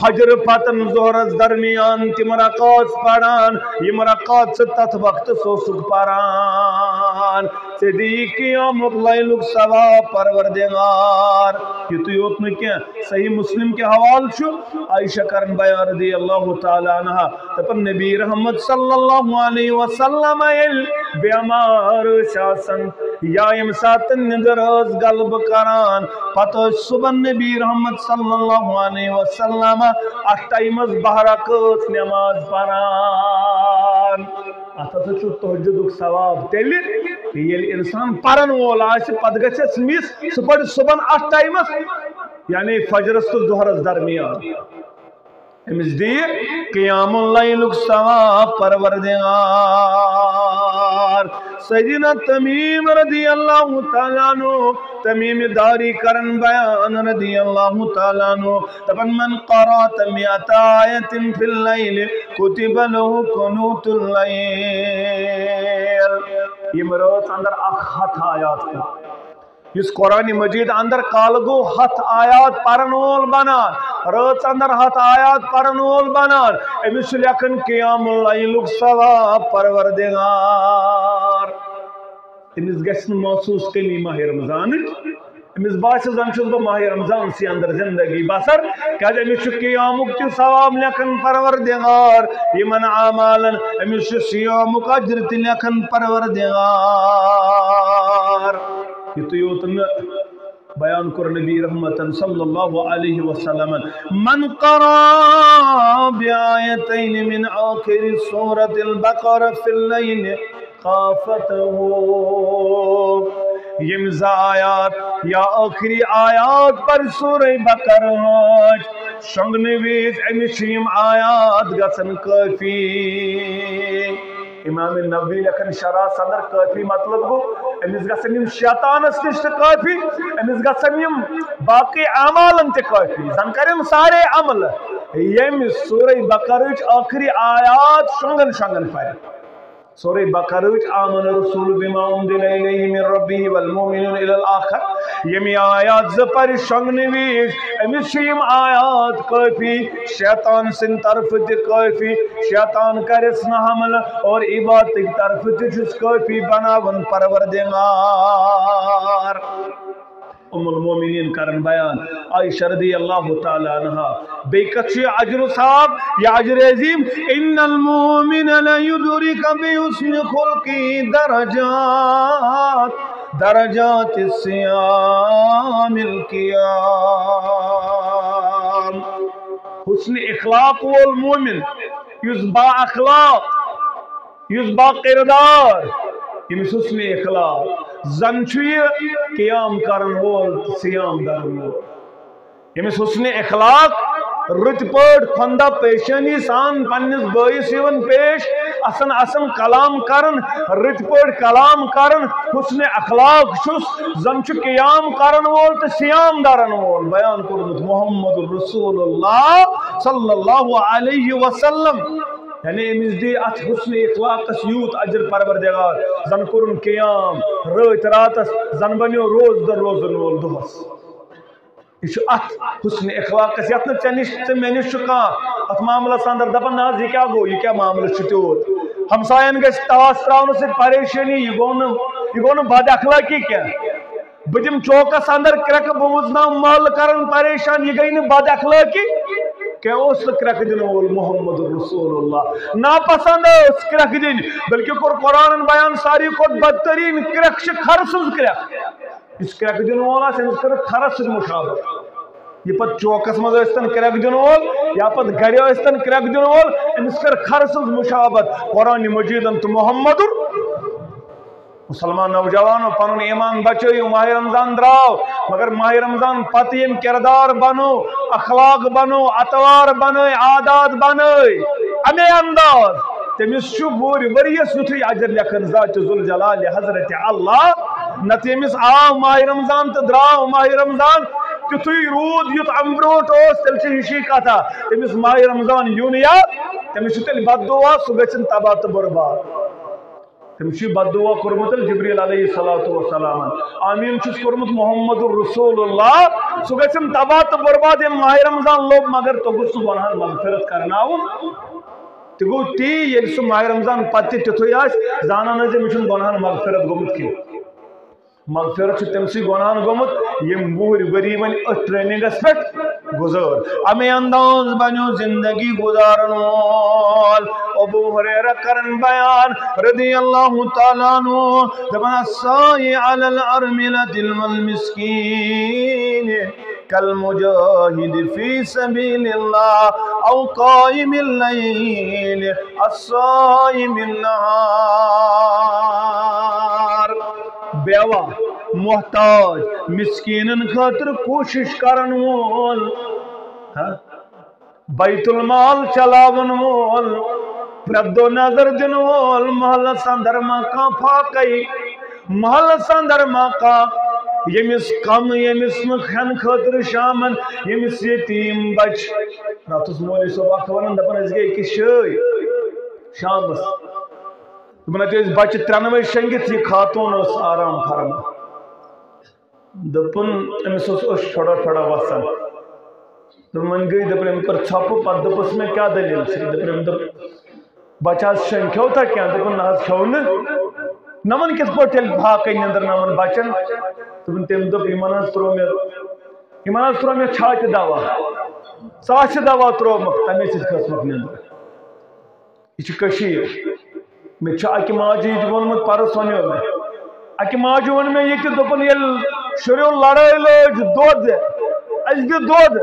فجر پتن ظہرس درمیان تِم رکعت پران، یِم رکعت ژٕ تتھ وقتس اوسُکھ پران۔ ژےٚ دِیی قیامُک لیلُک ثواب پروردگار۔ یُتُے یوت نہٕ کینٛہہ، صحیح مسلم کہِ حوالہٕ چھُ، عائشہ کرن بیان رضی اللہ تعالیٰ عنہا، دپان نبی رحمت صلی اللہ علیہ وسلم ییٚلہِ بیمار ٲسۍ آسان، یا ییٚمہِ ساتہٕ نِندٕر ٲس غلبہٕ کران، پتہٕ ٲسۍ صبحن نبی رحمت صلی اللہ علیہ وسلم اتھ ٹایمس باہ رکعت نماز پران۔ اتھ ہسا چھُ تہجدُک ثواب تیٚلہِ، ییٚلہِ انسان پرن وول آسہِ، پتہٕ گژھٮ۪س مِس، سُہ پرِ صبحن اتھ ٹایمس، یعنی فجرس تہٕ ظہرس درمیان۔ أمِس دِیہِ قیام اللیلُک ثواب پروردگار۔ سیدنا تمیم رضی اللہ تعالیٰ عنہ، تمیم داری کرن بیان رضی اللہ تعالیٰ عنہ، دپان، من قرأ مئة آیة فی اللیل کتب له قنوت اللیل۔ یِم رٲژ اندر اکھ ہتھ آیات پٔرۍ۔ یُس قرآن مجید اندر کالہٕ گوٚو ہتھ آیات پرن وول بنان، رٲژ اندر ہتھ آیات پرن وول بنان، أمِس چھُ لیکھان قیام اللیلُک ثواب پروردگار۔ أمِس گژھِ نہٕ محسوس کمی ماہ رمضانٕچ، أمِس باسہِ زن چھُس بہٕ ماہ رمضانسٕے اندر زندگی بسر، کیازِ أمِس چھُ قیامُک تہِ ثواب لیکھان پروردگار، یِمن اعمالن أمِس چھُ صیامُک اجر تہِ لیکھان پروردگار۔ یُتُے یوت نہٕ بیان کوٚر نبی رحمتن صلی اللہ علیہ وسلمن، من قرأ بآیتین من آخر سورة البقرة فی اللیل کافته۔ یِم زٕ آیات یا ٲخری آیات پر سورہ بقرہ ہٕچ شۄنٛگنہٕ وِزِ أمِس چھِ یِم آیات گژھان کٲفی۔ امام نووی لیکھان شرح صدر کٲفی مطلب گوٚو أمِس گژھن یِم شیطانس نِش تہِ کٲفی، أمِس گژھن یِم باقٕے اعمالن تہِ کٲفی، زن کرن سارے عمل ییٚمہِ سورہ بقرہٕچ ٲخری آیات شۄنٛگن شۄنٛگن پرِ۔ سورہ بقرہٕچ آمن الرسول بما انزل الیہ من ربہ والمؤمنون الی الآخر۔ یِم یہِ آیات زٕ پرِ شۄنٛگنہٕ وِزِ، أمِس چھِ یِم آیات کٲفی، شیطان سٕنٛدِ طرفہٕ تہِ کٲفی، شیطان کرٮ۪س نہٕ حملہٕ اور عبادتٕکۍ طرفہٕ تہِ چھُس کٲفی بناوان پروردگار۔ ام المومنین کرن بیان عائشہ رضی اللہ تعالیٰ عنہا، بیٚیہِ کتھ چھُ یہِ اجر و ثواب، یہِ اجر عظیم، ان المؤمن لیدرک بحسن خلقہ درجات، درجات صیام القیام۔ حسن اخلاق وول مومن، یُس با اخلاق، یُس با کردار، ییٚمِس حسن اخلاق، زن چھُ یہِ قیام کرن وول تہٕ صیام درن وول۔ ییٚمِس حسن اخلاق، رٕتۍ پٲٹھۍ خۄندہ پیشٲنی سان پننِس بٲیِس یِوان پیش، اصل اصل کلام کران، رٕتۍ پٲٹھۍ کلام کران، حسن اخلاق چھُس، زن چھُ قیام کرن وول تہٕ صیام درن وول۔ بیان کوٚرمُت محمد رسول اللہ صلی اللہ علیہ وسلم۔ یعنی أمِس دی اتھ حسن اخلاقس یوٗت اجر پروردگار، زن کوٚرُن قیام رٲتۍ راتس، زن بنیو روزدر روزن وول دۄہس۔ یہِ چھُ اتھ حسن اخلاقس، یتھ نہٕ ژےٚ نِش تہٕ مےٚ نِش چھُ کانٛہہ۔ اتھ معاملس اندر دپان، نہ حظ، یہِ کیٛاہ گوٚو، یہِ کیٛاہ معاملہٕ چھُ تیوٗت؟ ہمساین گژھِ تاس تراونہٕ سۭتۍ پریشٲنی، یہِ گوٚو نہٕ، یہِ گوٚو نہٕ بد اخلٲقی کینٛہہ۔ بہٕ دِمہٕ چوکس اندر کرٛٮ۪کہٕ، بہٕ وُزناو محلہٕ کرن پریشان، یہِ گٔے نہٕ بد اخلٲقی کینٛہہ، اوس نہٕ کرٛٮ۪کہٕ دِنہٕ وول محمد رسول اللہ۔ ناپسند ٲس کرٛٮ۪کہٕ دِنۍ، بلکہِ کوٚر قرآنن بیان ساروی کھۄتہٕ بدترین کرٛٮ۪کھ چھِ کھرٕ سٕنٛز کرٛٮ۪کھ۔ یُس کرٛٮ۪کہٕ دِنہٕ وول آسہِ، أمِس کٔر کھرس سۭتۍ مشابہت۔ یہِ پتہٕ چوکس منٛز ٲسۍتن کرٛٮ۪کہٕ دِنہٕ وول یا پتہٕ گرِ ٲسۍتن کرٛٮ۪کہٕ دِنہٕ وول، أمِس کٔر کھرٕ سٕنٛز مشابہت قرآن مجیدن تہٕ محمد۔ مسلمان نوجوانو، پنُن ایمان بچٲیِو، ماہ رمضان درٛاو، مگر ماہ رمضان پتہٕ یِم کردار بنو، اخلاق بنو، اطوار بنٲے، عادات بنٲے، امے انداز، تٔمِس چھُ وُہرِ ؤریَس یُتھُے اجر لیکھان ذات ذوالجلال حضرت اللہ۔ نتہٕ ییٚمِس آو ماہ رمضان تہٕ درٛاو ماہ رمضان، تیُتھُے روٗد یُتھ امہِ برونٛٹھ اوس، تیٚلہِ چھِ ہِشی کتھا، تٔمِس ماہ رمضان یُن یا تٔمِس چھُ تیٚلہِ بد دعا، سُہ گژھن تباہ تہٕ برباد۔ تٔمِس چھُ یہِ بددعا کوٚرمُت جبریل علیہ الصلوۃ والسلام۔ آمین چھُس کوٚرمُت محمد رسول اللہ۔ سُہ گژھن تباہ تہٕ برباد، ییٚمۍ ماہِ رمضان لوٚب، مگر توٚگُس سُہ گۄناہن مغفرت کرناوُن۔ تہِ گوٚو تی، ییٚلہِ سُہ ماہِ رمضان پتہٕ تہِ تیُتھُے آسہِ، زانان ٲسۍ زِ مےٚ چھُنہٕ گۄناہن مغفرت گوٚمُت کینٛہہ۔ مغفرت چھُ تٔمسٕے گۄناہن گوٚمُت، یِم وُہٕرۍ ؤری وۄنۍ أتھۍ ٹریننگس پٮ۪ٹھ گُزٲر۔ اَمے انداز بنیو زندگی گُزارن وول۔ ابو ہریرہ کرن بیان رضی اللہ تعالیٰ عنہ، دپان، "الساعی علی الارملۃ والمسکین کالمجاہد فی سبیل اللہ او قائم اللیل الصائم النہار۔" بیوہ، محتاج، مسکینن خٲطرٕ کوٗشِش کرن وول، ہا؟ بیت المال چلاون وول، پرٛٮ۪تھ دۄہ نظر دِنہٕ وول، محلس اندر ما کانٛہہ فاقے، محلس اندر ما کانٛہہ، ییٚمِس کم، ییٚمِس نہٕ کھٮ۪نہٕ خٲطرٕ شامن، ییٚمِس یتیٖم بچہِ۔ راتھ اوس مولوی صٲب اکھ ونان، دپان، أسۍ گٔے أکِس جایہِ شامس۔ دوٚپُن، اَتہِ ٲسۍ بچہِ ترٛٮ۪نوَے شۄنٛگِتھ، یہِ خاتوٗن ٲس آرام فرما۔ دوٚپُن، أمِس اوس اوٚش پھۄڑا پھۄڑا وَسان۔ دوٚپُن، وۄنۍ گٔے، دوٚپُن، أمۍ کٔر ژھۄپہٕ، پَتہٕ دوٚپُس، مےٚ کیٛاہ دٔلیٖل چھِ؟ دوٚپُن، أمۍ دوٚپ، بَچہٕ حظ شۄنٛگۍ، کھیوٚو تۄہہِ کینٛہہ؟ دوٚپُن، نہ حظ، کھیوٚو نہٕ۔ نہ وۄنۍ کِتھ پٲٹھۍ تیٚلہِ فاقے نیٚنٛدٕر نہ وۄنۍ بَچَن؟ دوٚپُن، تٔمۍ دوٚپ، یِمَن حظ ترٛوو مےٚ، یِمَن حظ ترٛوو مےٚ چھاتہِ دوا، ژاسہِ دوا ترٛوومُکھ، تَمے سۭتۍ کھٔژمَکھ نیٚنٛدٕر۔ یہِ چھِ کٔشیٖر۔ مےٚ چھُ اَکہِ ماجہِ یہِ تہِ ووٚنمُت، پَرُس وَنیو مےٚ۔ اَکہِ ماجہِ ووٚن مےٚ یہِ تہِ، دوٚپُن، ییٚلہِ شُریو لڑٲے لٲج، دۄد، اَسہِ دِ دۄد،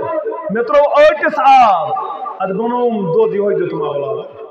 مےٚ ترٛوو ٲٹِس آب، اَتھ بنووُم دۄد، یِہوٚے دیُتُم اولادَن۔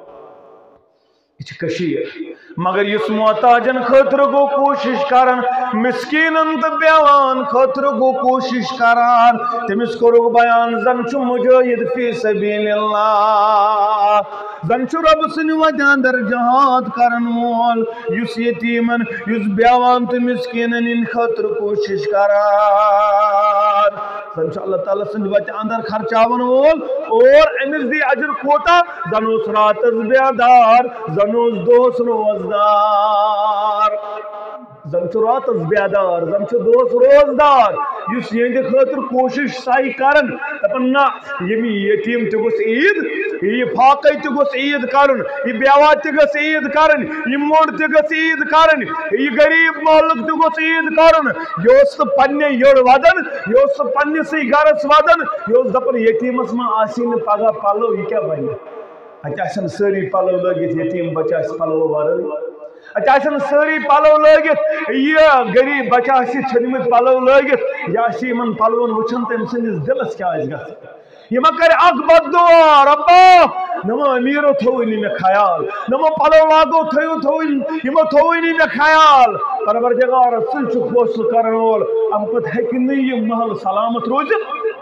یہِ چھِ کٔشیٖر۔ مگر یُس محتاجن خٲطرٕ گوٚو کوٗشِش کران، مسکیٖنن تہٕ بیوان خٲطرٕ گوٚو کوٗشِش کران، تٔمِس کوٚرُکھ بیان، زن چھُ مجاہد فی سبیل اللہ، زن چھُ رۄبہٕ سٕنٛدِ وتہِ اندر جہاد کرن وول، یُس یتیٖمن، یُس بیوان تہٕ مسکیٖنن ہٕنٛدِ خٲطرٕ کوٗشِش کران، زن چھُ اللہ تعالیٰ سٕنٛدِ وتہِ اندر خرچاون وول، اور أمِس دی اجر کوٗتاہ؟ زن اوس راتس بیدار، زن اوس دۄہس روزدار۔ زن چھُ راتس بیدار، زن چھُ دۄہس روزدار، یُس یِہنٛدِ خٲطرٕ کوٗشِش ساے کران، دپان، نہ، ییٚمہِ یتیٖم تہِ گوٚژھ عیٖد، یہِ فاقے تہِ گوٚژھ عیٖد کرُن، یہِ بیوہ تہِ گٔژھ عیٖد کرٕنۍ، یہِ موٚنڈ تہِ گٔژھ عیٖد کرٕنۍ، یہِ غریٖب محلُک تہِ گوٚژھ عیٖد کرُن۔ یہِ اوس نہٕ پننہِ یٔڑ ودان، یہِ اوس نہٕ پننِسٕے گرس ودان، یہِ اوس دپان، یتیٖمس ما آسی نہٕ پگاہ پلو، یہِ کیٛاہ بنہِ؟ اتہِ آسن سٲری پلو لٲگِتھ، یتیٖم بچہِ آسہِ پلو ورٲے۔ اتہِ آسن سٲری پلو لٲگِتھ، یہِ غریٖب بچہِ آسہِ ژھیٚنمٕتۍ پلو لٲگِتھ، یہِ آسہِ یِمن پلون وٕچھان، تٔمۍ سٕنٛدِس دِلس کیٛاہ آسہِ گژھان؟ یہِ ما کرِ اکھ بددعا، رۄبا، نہ ما أمیٖرو تھووُے نہٕ مےٚ خیال، نہ ما پلو لاگو تھٲیِو، تھووُے، یِمو تھووُے نہٕ مےٚ خیال۔ پروردگار، ژٕے چھُکھ فٲصلہٕ کرن وول، اَمہِ پتہٕ ہیٚکہِ نہٕ یہِ محلہٕ سلامت روٗزِتھ۔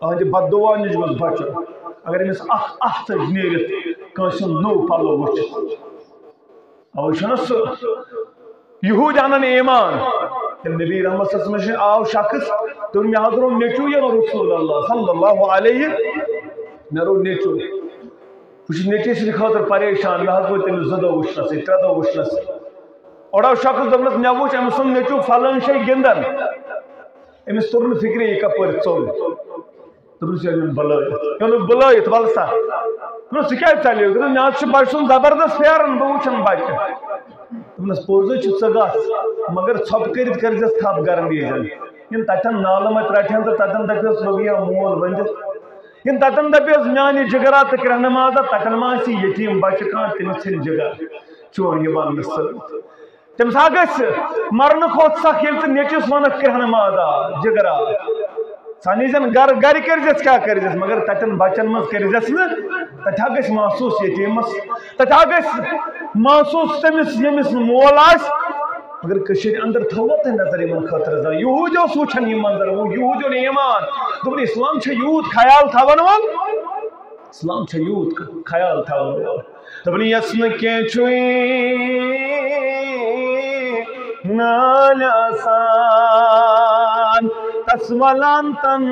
أہنٛدِ بددعا نِش گوٚژھ بچُن۔ اگر أمِس اکھ اَتھ ژٔج نیٖرِتھ، کٲنٛسہِ ہُنٛد نوٚو پلو وٕچھِتھ۔ اوے چھُنہ سُہ یہوٗدۍ اَنان ایمان۔ ییٚلہِ نبی رحمت صلی اللہ علیہ وسلم نِش آو شخص، دوٚپُن، مےٚ حض روٚن نیٚچوٗ یا رسول اللہ صلی اللہ علیہ، مےٚ روٚن نیٚچوٗ۔ بہٕ چھُس نیٚچوٗ سٕنٛدِ خٲطرٕ پریشان، مےٚ حض وٲتۍ تٔمِس زٕ دۄہ وٕچھنَسٕے، ترٛےٚ دۄہ وٕچھنَسٕے۔ اوٚڑو شخص دوٚپنَس، مےٚ وُچھ أمۍ سُنٛد نیٚچوٗ فلٲنۍ جایہِ گِنٛدان۔ أمِس توٚر نہٕ فِکرِ، یہِ کَپٲرۍ ژوٚل۔ دوٚپنَس، یہِ اوٚن بُلٲیِتھ۔ یہِ اوٚنُکھ بُلٲیِتھ، وَلہٕ سا۔ دوٚپنَس، ژٕ کیٛازِ ژَلے؟ دوٚپنَس، مےٚ حظ چھُ بَچہٕ سُنٛد زبردست پھیران، بہٕ وٕچھَن بَچہٕ۔ دوٚپنَس، پوٚز حظ چھُ، ژٕ گژھ، مگر ژھۄپہٕ کٔرِتھ کٔرۍزٮ۪س تھَپھ گَرَن وِزٮ۪ن۔ یِم تَتٮ۪ن نالہٕ مَتہِ رَٹہٕ ہَن تہٕ تَتٮ۪ن دَپٮ۪س، لوٚگ یا مول ؤنِتھ۔ یِم تَتٮ۪ن دَپٮ۪س، میٛانہِ جِگرا تہٕ کرٛٮ۪ہنہٕ مازا، تَتٮ۪ن ما آسہِ یتیٖم بَچہٕ کانٛہہ، تٔمِس ژھٕنہِ جِگر۔ چون یہِ وَننہٕ سۭتۍ۔ تٔمِس ہا گژھِ مرنہٕ کھۄتہٕ سخ، ییٚلہِ ژٕ نیٚچوِس وَنَکھ کرٛٮ۪ہنہٕ مازا، جِگرا۔ ژٕ اَنہِ زٮ۪ن گَرٕ، گَرِ کٔرۍزٮ۪س کیٛاہ کٔرۍزٮ۪س، مگر تَتٮ۪ن بَچَن منٛز کٔرۍزٮ۪س نہٕ۔ تَتہِ ہا گژھِ محسوٗس یتیٖمَس، تَتہِ ہا گژھِ محسوٗس تٔمِس، ییٚمِس نہٕ مول آسہِ۔ مگر کٔشیٖرِ اندر تھٲووا تۄہہِ نظر یِمَن خٲطرٕ زَن؟ یہوٗدۍ اوس وٕچھان یہِ منظر، یہوٗدۍ اوٚن ایمان۔ دوٚپُن، اِسلام چھُ یوٗت خیال تھاوَن وول۔ اِسلام چھُ یوٗت خیال تھاوَن وول۔ دوٚپُن، یَس نہٕ کینٛہہ چھُے نالہِ آسان، تَس وَلان تَن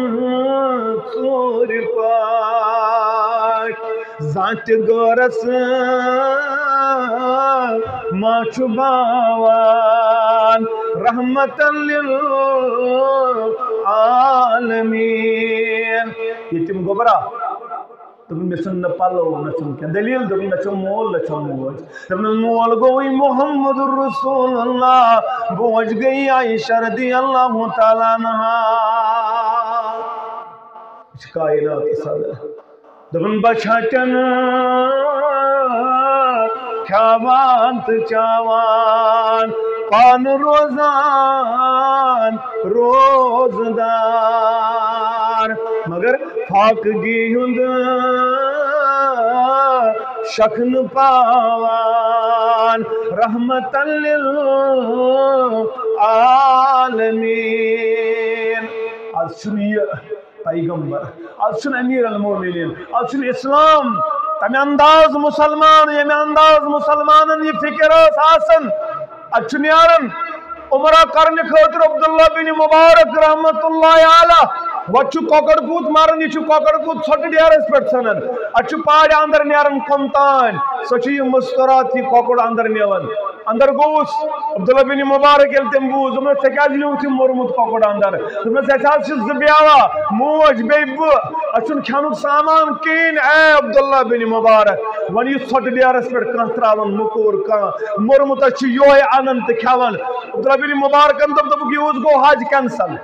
ژوٗرِ پٲٹھۍ۔ زانٛہہ تہِ غٲرَس ما چھُ باوان رحمتن للعالمین۔ ییٚتیٖم گوٚبرا، دوٚپُن، "مےٚ چھُنہٕ نہ پَلو، نہ چھُم کینٛہہ۔" دٔلیٖل دوٚپُن، "نہ چھُم مول، نہ چھَم موج۔" دوٚپُن، "مول گوٚوُے محمد رسول اللہ، موج گٔیے عائشہ رضی اللہ تعالیٰ عنہا۔" یہِ چھِ کائنات صدر۔ دوٚپُن، "بہٕ چھَٹٮ۪ن کھٮ۪وان تہٕ چٮ۪وان، پانہٕ روزان روزدار، مگر فاقگی ہُنٛد شکھ نہٕ پاوان، رحمتن للعالمین۔" از چھُنہٕ یہِ پیغمبر، از چھُنہٕ امیر المومنین، از چھُنہٕ اسلام تمہِ انداز مسلمان، ییٚمہِ انداز مسلمانن یہِ فکر ٲس آسان۔ اتہِ چھُ نیران عمرہ کرنہٕ خٲطرٕ عبداللہ بن مبارک رحمت اللہ علیہ۔ وۄنۍ چھُ کۄکر پوٗت مران، یہِ چھُ کۄکر پوٗت ژھۄٹہٕ ڈیرس پٮ۪ٹھ ژھٕنان۔ اتہِ چھُ پاڑِ اندر نیران کۄم تام، سۄ چھِ یہِ مستورات یہِ کۄکُر اندر نِوان۔ اندر گوٚوُس، عبداللہ بن مبارک ییٚلہِ تٔمۍ بوٗز، دوٚپنس، "ژےٚ کیازِ نیوٗتھ یہِ موٚرمُت کۄکُر اندر؟" دوٚپنس، "اسہِ حظ چھِ زٕ بیوا، موج بیٚیہِ بہٕ، اسہِ چھُنہٕ کھٮ۪نُک سامان کِہیٖنۍ، اے عبداللہ بن مبارک۔ وۄنۍ یُس ژھۄٹہٕ ڈیرس پٮ۪ٹھ کانٛہہ تراوان، مٔکوٗر کانٛہہ، موٚرمُت اسہِ چھُ یِہوٚے انان تہٕ کھٮ۪وان۔" عبداللہ بن مبارکن دوٚپ، دوٚپُکھ، "یِہُس گوٚو حج کینسل،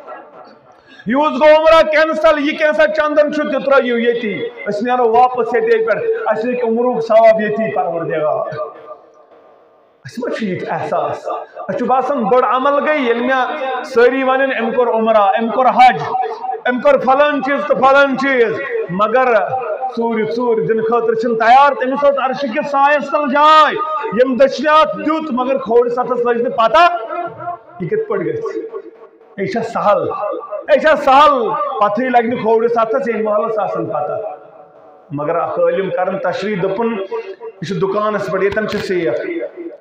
یِہُس گوٚو عمرہ کینسل، یہِ کینٛژھا چندن چھُ تہِ ترٲیِو ییٚتی، أسۍ نیرو واپس ییٚتے پٮ۪ٹھ، اسہِ ہیٚکہِ عمرُک ثواب ییٚتی پروردگار۔" اَسہِ ما چھُ یہِ تہِ احساس؟ اَسہِ چھُ باسان، بٔڑ عمل گٔے، ییٚلہِ مےٚ سٲری وَنن، "أمۍ کوٚر عمرہ، أمۍ کوٚر حج، أمۍ کوٚر فلٲنۍ چیٖز تہٕ فلٲنۍ چیٖز"، مگر ژوٗرِ ژوٗرِ دِنہٕ خٲطرٕ چھِنہٕ تیار۔ تٔمِس ٲس عرشہِ کِس سایَس تَل جاے، ییٚمۍ دٔچھنہِ اَتھ دیُت، مگر کھوورِ سَتھَس لٔج نہٕ پَتہ، یہِ کِتھ پٲٹھۍ گژھِ۔ یہِ چھا سہل؟ یہِ چھا سہل؟ پَتہٕے لَگہِ نہٕ کھوورِ سَتھَس، ییٚمہِ محلَس آسَن پَتہ۔ مگر اکھ عٲلِم کرن تشریح، دوٚپُن، یہِ چھُ دُکانس پٮ۪ٹھ، ییٚتٮ۪ن چھُ سیف،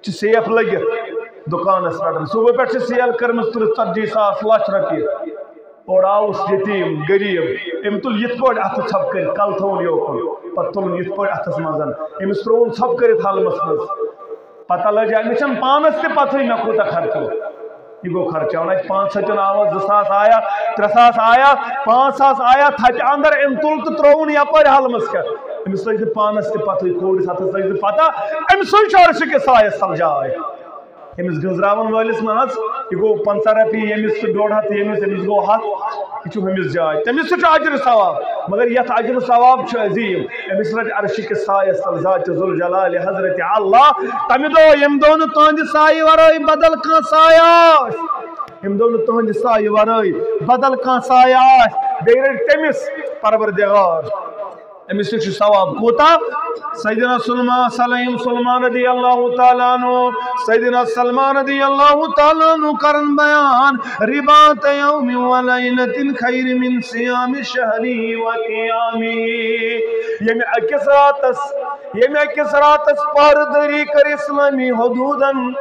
چھُ سیف لٔگِتھ دُکانس پٮ۪ٹھ۔ صُبحٲے پٮ۪ٹھ چھِ سیل کٔرمٕژ تٕرٛہ ژتجی ساس لچھ رۄپیہِ۔ اورٕ آوُس یتیٖم، غریٖب، أمۍ تُل یِتھ پٲٹھۍ اَتھٕ ژھۄپہٕ کٔرِتھ، کلہٕ تھوٚوُن یوکُن، پتہٕ تُلُن یِتھ پٲٹھۍ اَتھس منٛز، أمِس ترٛووُن ژھۄپہٕ کٔرِتھ ہلمس منٛز۔ پتہ لٔج، أمِس چھَنہٕ پانس تہِ پتہٕے مےٚ کوٗتاہ خرچوو۔ یہِ گوٚو خرچاوُن۔ اَتہِ پانٛژھ ہَتھ آو، زٕ ساس آیا، ترٛےٚ ساس آیا، پانٛژھ ساس آیا، تھپہِ اندر أمۍ تُل تہٕ ترٛووُن یپٲرۍ ہلمس کٮ۪تھ۔ أمِس لٔج نہٕ پانس تہِ پتہٕے، کھوورِ سَتھَس لٔج نہٕ پتہ، أمۍ سُے چھُ عرشہِ کِس سایس تل جاے۔ أمِس گٔنزراون وٲلِس نہ حظ، یہِ گوٚو پنٛژاہ رۄپیہِ ییٚمِس تہٕ ڈۄڈ ہتھ ییٚمِس، أمِس گوٚو ہتھ، یہِ چھُ ہُمِس جاے۔ تٔمِس تہِ چھُ اجر ثواب، مگر یتھ اجر ثواب چھُ عظیٖم۔ أمِس رٹہِ عرشہِ کِس سایس تل ذاتِ ذوالجلالِ حضرت اللہ۔ تمہِ دۄہ، ییٚمہِ دۄہ نہٕ تُہنٛدِ سایہِ ورٲے بدل کانٛہہ سایہِ آسہِ، ییٚمہِ دۄہ نہٕ تُہنٛدِ سایہِ ورٲے بدل کانٛہہ سایہِ آسہِ، بیٚیہِ رٔٹۍ تٔمِس پروردگار۔ أمِس تہِ چھُ ثواب کوٗتاہ؟ سیدنا سلمان، سلیم سلمان رضی اللہ تعالیٰ عنہ، سیدنا سلمان رضی اللہ تعالیٰ عنہ کرن بیان، "رباط یوم و لیلۃ خیر من صیام شہرہ و قیامہ"۔ ییٚمہِ أکِس راتس، ییٚمہِ أکِس راتس پہرٕ دٲری کٔر اسلٲمی حدوٗدن،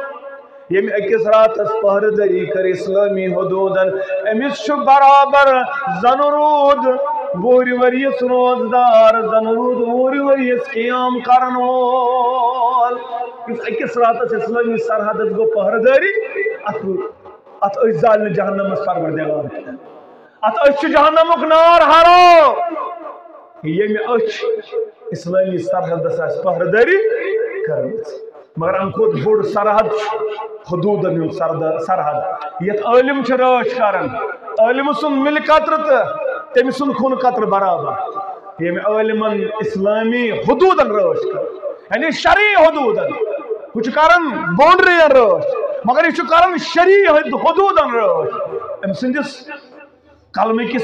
ییٚمہِ أکِس راتس پہرٕ دٲری کٔر اسلٲمی حدوٗدن، أمِس چھُ برابر زن روٗد وُہرِ ؤرِیس روزدار، زن روٗد وُہرِ ؤرِیس قیام کرن وول۔ یُس أکِس راتس اسلٲمی سرحدس گوٚو پہرٕ دٲری، اتھ، اتھ أچھ زالہِ نہٕ جہنمس پروردگار کینٛہہ۔ اتھ أچھ چھُ جہنمُک نار حرام۔ ییٚمہِ أچھ اسلٲمی سرحدس آسہِ پہرٕ دٲری کٔرمٕژ۔ مگر امہِ کھۄتہٕ بوٚڑ سرحد چھُ حدوٗدن ہُنٛد سرد-، سرحد۔ یتھ عٲلِم چھِ رٲچھ کران، عٲلِم سُنٛد مِلہِ قطرٕ تہٕ تٔمۍ سُنٛد خوٗنہٕ قطرٕ برابر۔ ییٚمہِ عٲلِمن اسلٲمی حدوٗدن رٲچھ کٔر، یعنی شرعی حدوٗدن، ہُہ چھُ کران باؤنڈرین رٲچھ، مگر یہِ چھُ کران شرعی حد-، حدوٗدن رٲچھ۔ أمۍ سٕنٛدِس قلمہٕ کِس،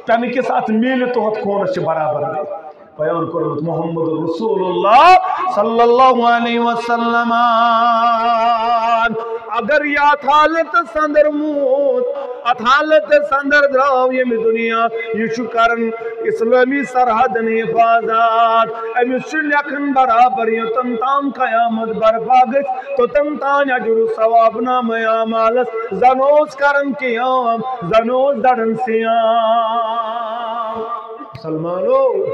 پٮ۪نہٕ کِس اتھ میٖلہِ تہٕ ہُتھ خوٗنس چھِ برابر بیان کوٚرمُت محمد رسول اللہ صلی اللہ علیہ وسلم۔ اگر یہِ اتھ حالتس اندر موٗد، اتھ حالتس اندر درٛاو ییٚمہِ دُنیا، یہِ چھُ کران اسلٲمی سرحدن حفاظت۔ أمِس چھُ لیکھان برابر، یوٚتن تام قیامت برپا گژھِ، توٚتن تام اجر و ثواب نامہ اعمالس۔ زن اوس کران قیام، زن اوس دڑان صیام۔ مسلمانو،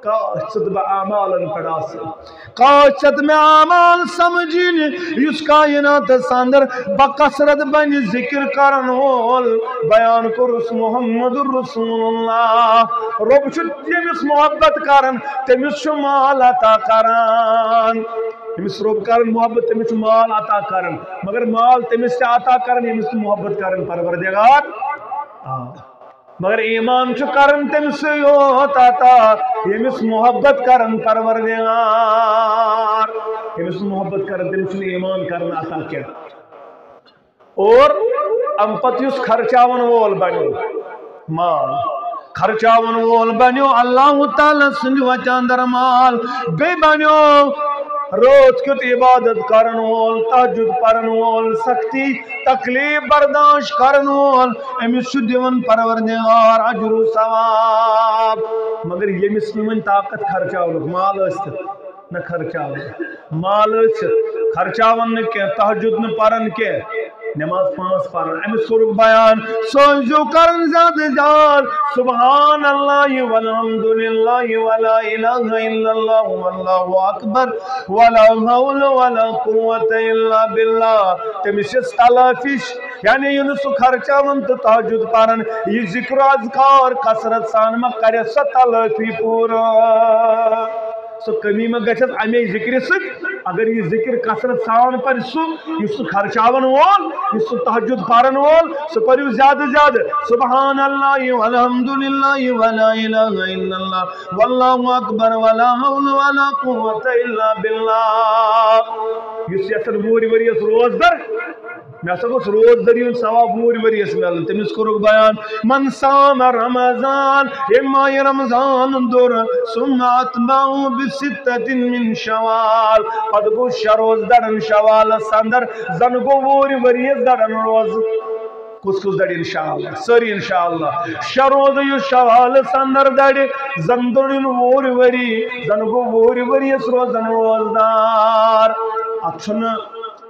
کاش ژٕ تہٕ بہٕ اعمالن پٮ۪ٹھ آسہٕ۔ کاش ژےٚ تہٕ مےٚ اعمال سمجھِنۍ، یُس کائناتس اندر بکثرت بنہِ ذکر کرن وول۔ بیان کوٚرُس محمد رسول اللہ۔ رۄب چھُ ییٚمِس محبت کران، تٔمِس چھُ مال عطا کران۔ ییٚمِس رۄب کران محبت، تٔمِس چھُ مال عطا کران۔ مگر مال تٔمِس تہِ عطا کران، ییٚمِس تہِ محبت کران پروردگار۔ آ۔ مگر ایمان چھُ کران تٔمِسٕے یوت عطا، ییٚمِس محبت کران پروردگار۔ ییٚمِس محبت کران، تٔمِس چھُنہٕ ایمان کران عطا کینٛہہ۔ اور امہِ پتہٕ یُس خرچاون وول بنیو مال، خرچاون وول بنیو اللہ تعالیٰ سٕنٛدِ وتہِ اندر مال، بیٚیہِ بنیو رٲژ کیُتھ عبادت کرن وول، تہجد پرن وول، سختی تکلیف برداشت کرن وول، أمِس چھُ دِوان پروردگار اجر و ثواب۔ مگر ییٚمِس نہٕ وۄنۍ طاقت خرچاونُک، مال ٲسِتھ نہ خرچاوان، مال ٲسِتھ خرچاوان نہٕ کینٛہہ، تہجد نہٕ پران کینٛہہ، نماز پانٛژھ پران، أمِس کوٚرُکھ بیان، سُہ ٲسۍزیو کران زیادٕ زیادٕ سبحان اللہ والحمد للہ ولا الہ الا اللہ واللہ اکبر ولا حول ولا قوت الا باللہ۔ تٔمِس چھِ تلٲفی، یعنی یہِ نہٕ سُہ خرچاوان تہٕ تہجد پران، یہِ ذکر و اذکار کثرت سان ما کرِ سۄ تلٲفی پوٗرٕ۔ سۄ کمی ما گژھٮ۪س اَمے ذکرِ سۭتۍ؟ اگر یہِ ذکر کثرت سان پرِ سُہ، یُس سُہ خرچاون وول، یُس سُہ تہجد پرن وول، سُہ پٔرِو زیادٕ زیادٕ سبحان اللہ والحمد للہ ولا الہ الا اللہ واللہ اکبر ولا حول ولا قوت الا باللہ۔ یُس یژھان وُہرِ ؤریَس روزدر، مےٚ ہسا گوٚژھ روزدٔری ہُنٛد ثواب وُہرِ ؤریَس میلُن۔ تٔمِس کوٚرُکھ بیان، من صام رمضان، ییٚمۍ ماہِ رمضان دوٚر، ثم اتبعه بستة من شوال، پتہٕ گوٚو شےٚ روز دَرن شوالس اندر، زن گوٚو وُہرِ ؤریَس دَرن روز۔ کُس کُس دَرِ انشاءاللہ؟ سٲری انشاءاللہ۔ شےٚ روز یُس شوالس اندر دَرِ، زن دوٚرُن وُہرِ ؤری، زن گوٚو وُہرِ ؤریَس روزن روزدار۔ اتھ چھُنہٕ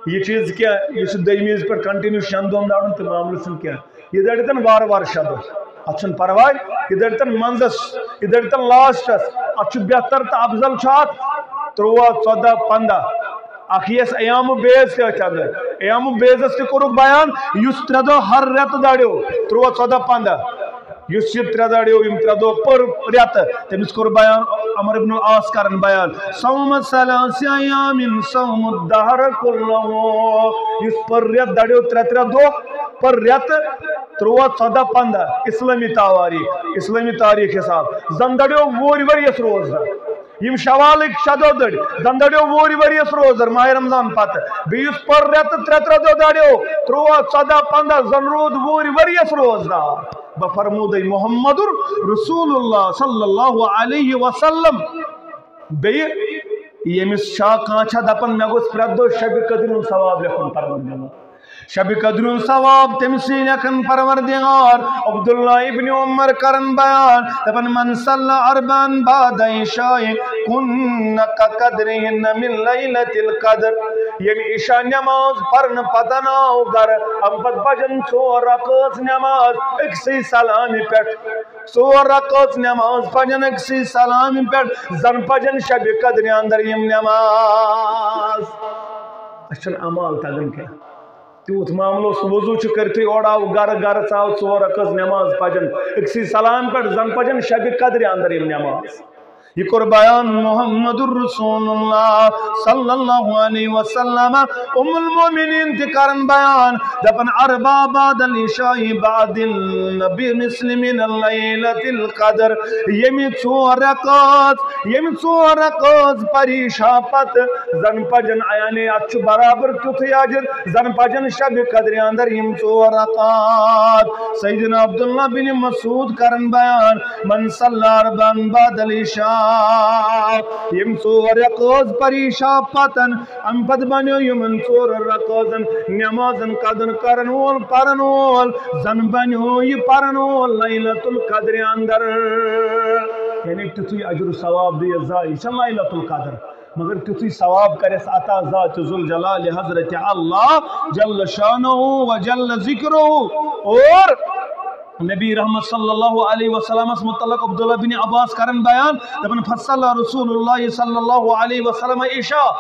یہِ چیٖز کینٛہہ، یہِ چھُ دوٚیمہِ عیٖذ پٮ۪ٹھ continue شٮ۪ن دۄہن دَرُن تہٕ معاملہٕ چھُنہٕ کینٛہہ۔ یہِ دَرِ تَن وارٕ وارٕ شےٚ دۄہ، اَتھ چھُنہٕ پرواے۔ یہِ دَرِ تَن منٛزَس، یہِ دَرِ تَن lastس، اَتھ چھُ بہتر تہٕ افضل چھُ اَتھ تُرٛواہ، ژۄداہ، پنٛداہ۔ اَکھ یِیَس ایام بیض تہِ أتھۍ اَندَر۔ ایام بیضس تہِ کوٚرُکھ بیان، یُس ترٛےٚ دۄہ ہر رٮ۪تہٕ دَریو، تُرٛواہ، ژۄداہ، پنٛداہ۔ یُس یہِ ترٛےٚ دَریو، یِم ترٛےٚ دۄہ پٔر رٮ۪تہٕ، تٔمِس کوٚر بیان، عمر ابن العاص کرن بیان، صوم ثلاث ایام صوم الدہر کلہ۔ یُس پٔر رٮ۪تہٕ دَریو ترٛےٚ ترٛےٚ دۄہ، پٔر رٮ۪تہٕ تُرٛواہ، ژۄداہ، پنٛداہ، اسلٲمی تواریخ، اسلٲمی تاریخ حساب، زن دَریو وُہرِ ؤریَس روزدر۔ یِم شوالٕکۍ شےٚ دۄہ دٔڑۍ، زن دَریو وُہرِ ؤریَس روزدر ماہِ رمضان پتہٕ۔ بیٚیہِ یُس پٔر رٮ۪تہٕ ترٛےٚ ترٛےٚ دۄہ دَریو، تُرٛواہ، ژۄداہ، پنٛداہ، زن روٗد وُہرِ ؤریَس روزدار۔ بہٕ فرمودے محمد رسول اللہ صلی اللہ علیہ وسلم۔ بیٚیہِ ییٚمِس چھا کانٛہہ چھا دپان، مےٚ گوٚژھ پرٛٮ۪تھ دۄہ شبِ قدرِ ہُنٛد ثواب لیکھُن پروردگار۔ شبِ قدرِ ہُنٛد ثواب تٔمۍ سٕے لیکھن پروردگار۔ عبداللہ ابن عمر کرن بیان، دپان، من صلی اربعا بعد عشاء کن کقدرہن من لیلۃ القدر۔ ییٚمہِ عشاء نماز پرنہٕ پتہٕ آو گرٕ، امہِ پتہٕ پجن ژور رکٲژ نماز أکسٕے سلامہِ پٮ۪ٹھ۔ ژور رکٲژ نماز پجن أکسٕے سلامہِ پٮ۪ٹھ، زن پجن شبِ قدرِ اندر یِم نماز۔ اسہِ چھُنہٕ اعمال تگان کینٛہہ۔ تیوٗت معاملہٕ اوس، وضوٗ چھُ کٔرتھٕے اورٕ آو گرٕ، گرٕ ژاو ژور رکٲژ نماز پجن أکسٕے سلامہِ پٮ۪ٹھ، زن پجن شبِ قدرِ اندر یِم نماز۔ یہِ کوٚر بیان محمد رسول اللہ صلی اللہ علیہ وسلم۔ ام المؤمنین تہِ کرن بیان، دپان، اربع بعد العشاء بعد النبی مسلمین لیلۃ القدر۔ ییٚمہِ ژور رکعت، ییٚمہِ ژور رکعت پری عشاء پتہٕ زن پجن، یعنی اتھ چھُ برابر تیُتھُے اجر، زن پجن شبِ قدرِ اندر یِم ژور رکعت۔ سیدنا عبداللہ بن مسعود کرن بیان، من صلی اربعا بعد العشاء، یِم ژور رکعت پری عشاء پتن، امہِ پتہٕ بنیو یِمن ژور رکعتن نمازن قدر کرن وول، پرن وول، زن بنیو یہِ پرن وول لیلۃ القدرِ اندر۔ یعنی تیُتھُے اجر و ثواب دِیس ذا، یہِ چھےٚ لیلۃ القدر۔ مگر تیُتھُے ثواب کرٮ۪س عطا ذات ذوالجلال حضرت اللہ جل شانہ و جل ذکرہ۔ اور نبی رحمت صلی اللہ علیہ وسلمس متعلق عبداللہ بن عباس کرن بیان، دپان، فصلى رسول الله صلى الله عليه وسلم عشاء،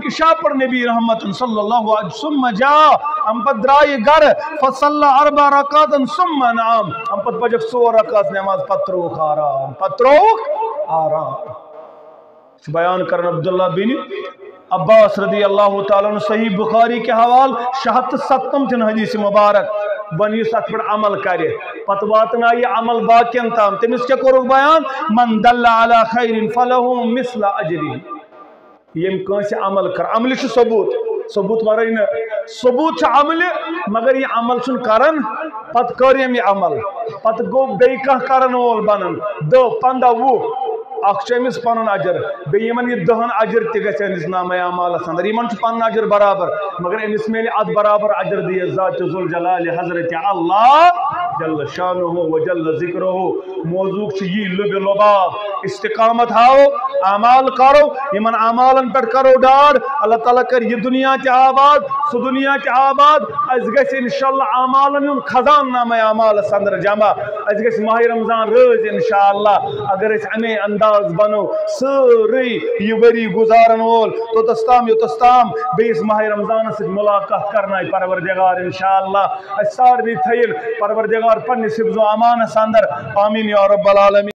عشاء پڑھ نبی رحمت صلی اللہ علیہ، ثم جاء، ام پتہٕ درٛاو یہِ گرٕ، فصلى اربع ركعات ثم نام، ام پتہٕ پجکھ ژور رکعت نماز، پتہٕ ترٛووُکھ آرام، پتہٕ ترٛووُکھ آرام۔ چھُ بیان کران عبداللہ بن عباس رضی اللہ تعالیٰ عنہ صحیح بخاری کے حوالہٕ شےٚ ہتھ تہٕ ستتم تِن حدیث مبارک۔ وۄنۍ یُس اتھ پٮ۪ٹھ عمل کرِ، پتہٕ واتنایہِ یہِ عمل باقین تام، تٔمِس کیٛاہ کوٚرُکھ بیان؟ من دل علی خیر فلہ مثل اجرہ۔ ییٚمۍ کٲنٛسہِ عمل کٔر، عملہِ چھُ ثبوٗت، ثبوٗت ورٲے نہٕ۔ ثبوٗت چھُ عملہِ، مگر یہِ عمل چھُنہٕ کران، پتہٕ کٔر ییٚمۍ یہِ عمل، پتہٕ گوٚو بیٚیہِ کانٛہہ کرن وول بنان، دَہ، پنٛداہ، وُہ، اکھ چھُ أمِس پنُن اجر، بیٚیہِ یِمن یہِ دَہن اجر تہِ گژھِ أمِس نامہ اعمالس اندر، یِمن چھُ پنُن اجر برابر، مگر أمِس میلہِ اتھ برابر اجر دِیَس ذات ذوالجلال حضرت اللہ جل شانہ و جل ذکرہ۔ موضوع چھُ یی لُبہِ لُباب، استقامت ہاو، اعمال کرو، یِمن اعمالن پٮ۪ٹھ کرو ڈاڈ، اللہ تعالیٰ کرِ یہِ دُنیا تہِ آباد، سُہ دُنیا تہِ آباد۔ اسہِ گژھِ انشاءاللہ اعمالن ہُنٛد خزان نامہ اعمالس اندر جمع۔ اسہِ گژھِ ماہِ رمضان رٲضۍ انشاءاللہ۔ اگر أسۍ امے انداز بنو، سٲرٕے یہِ ؤری گُزارن وول، توٚتس تام یوٚتس تام بیٚیِس ماہِ رمضانس سۭتۍ ملاقات کرنایہِ پروردگار انشاءاللہ۔ اسہِ سارنٕے تھٲیِن پروردگار پننِس حفظ و امانس اندر۔ آمین یا رب العالمین۔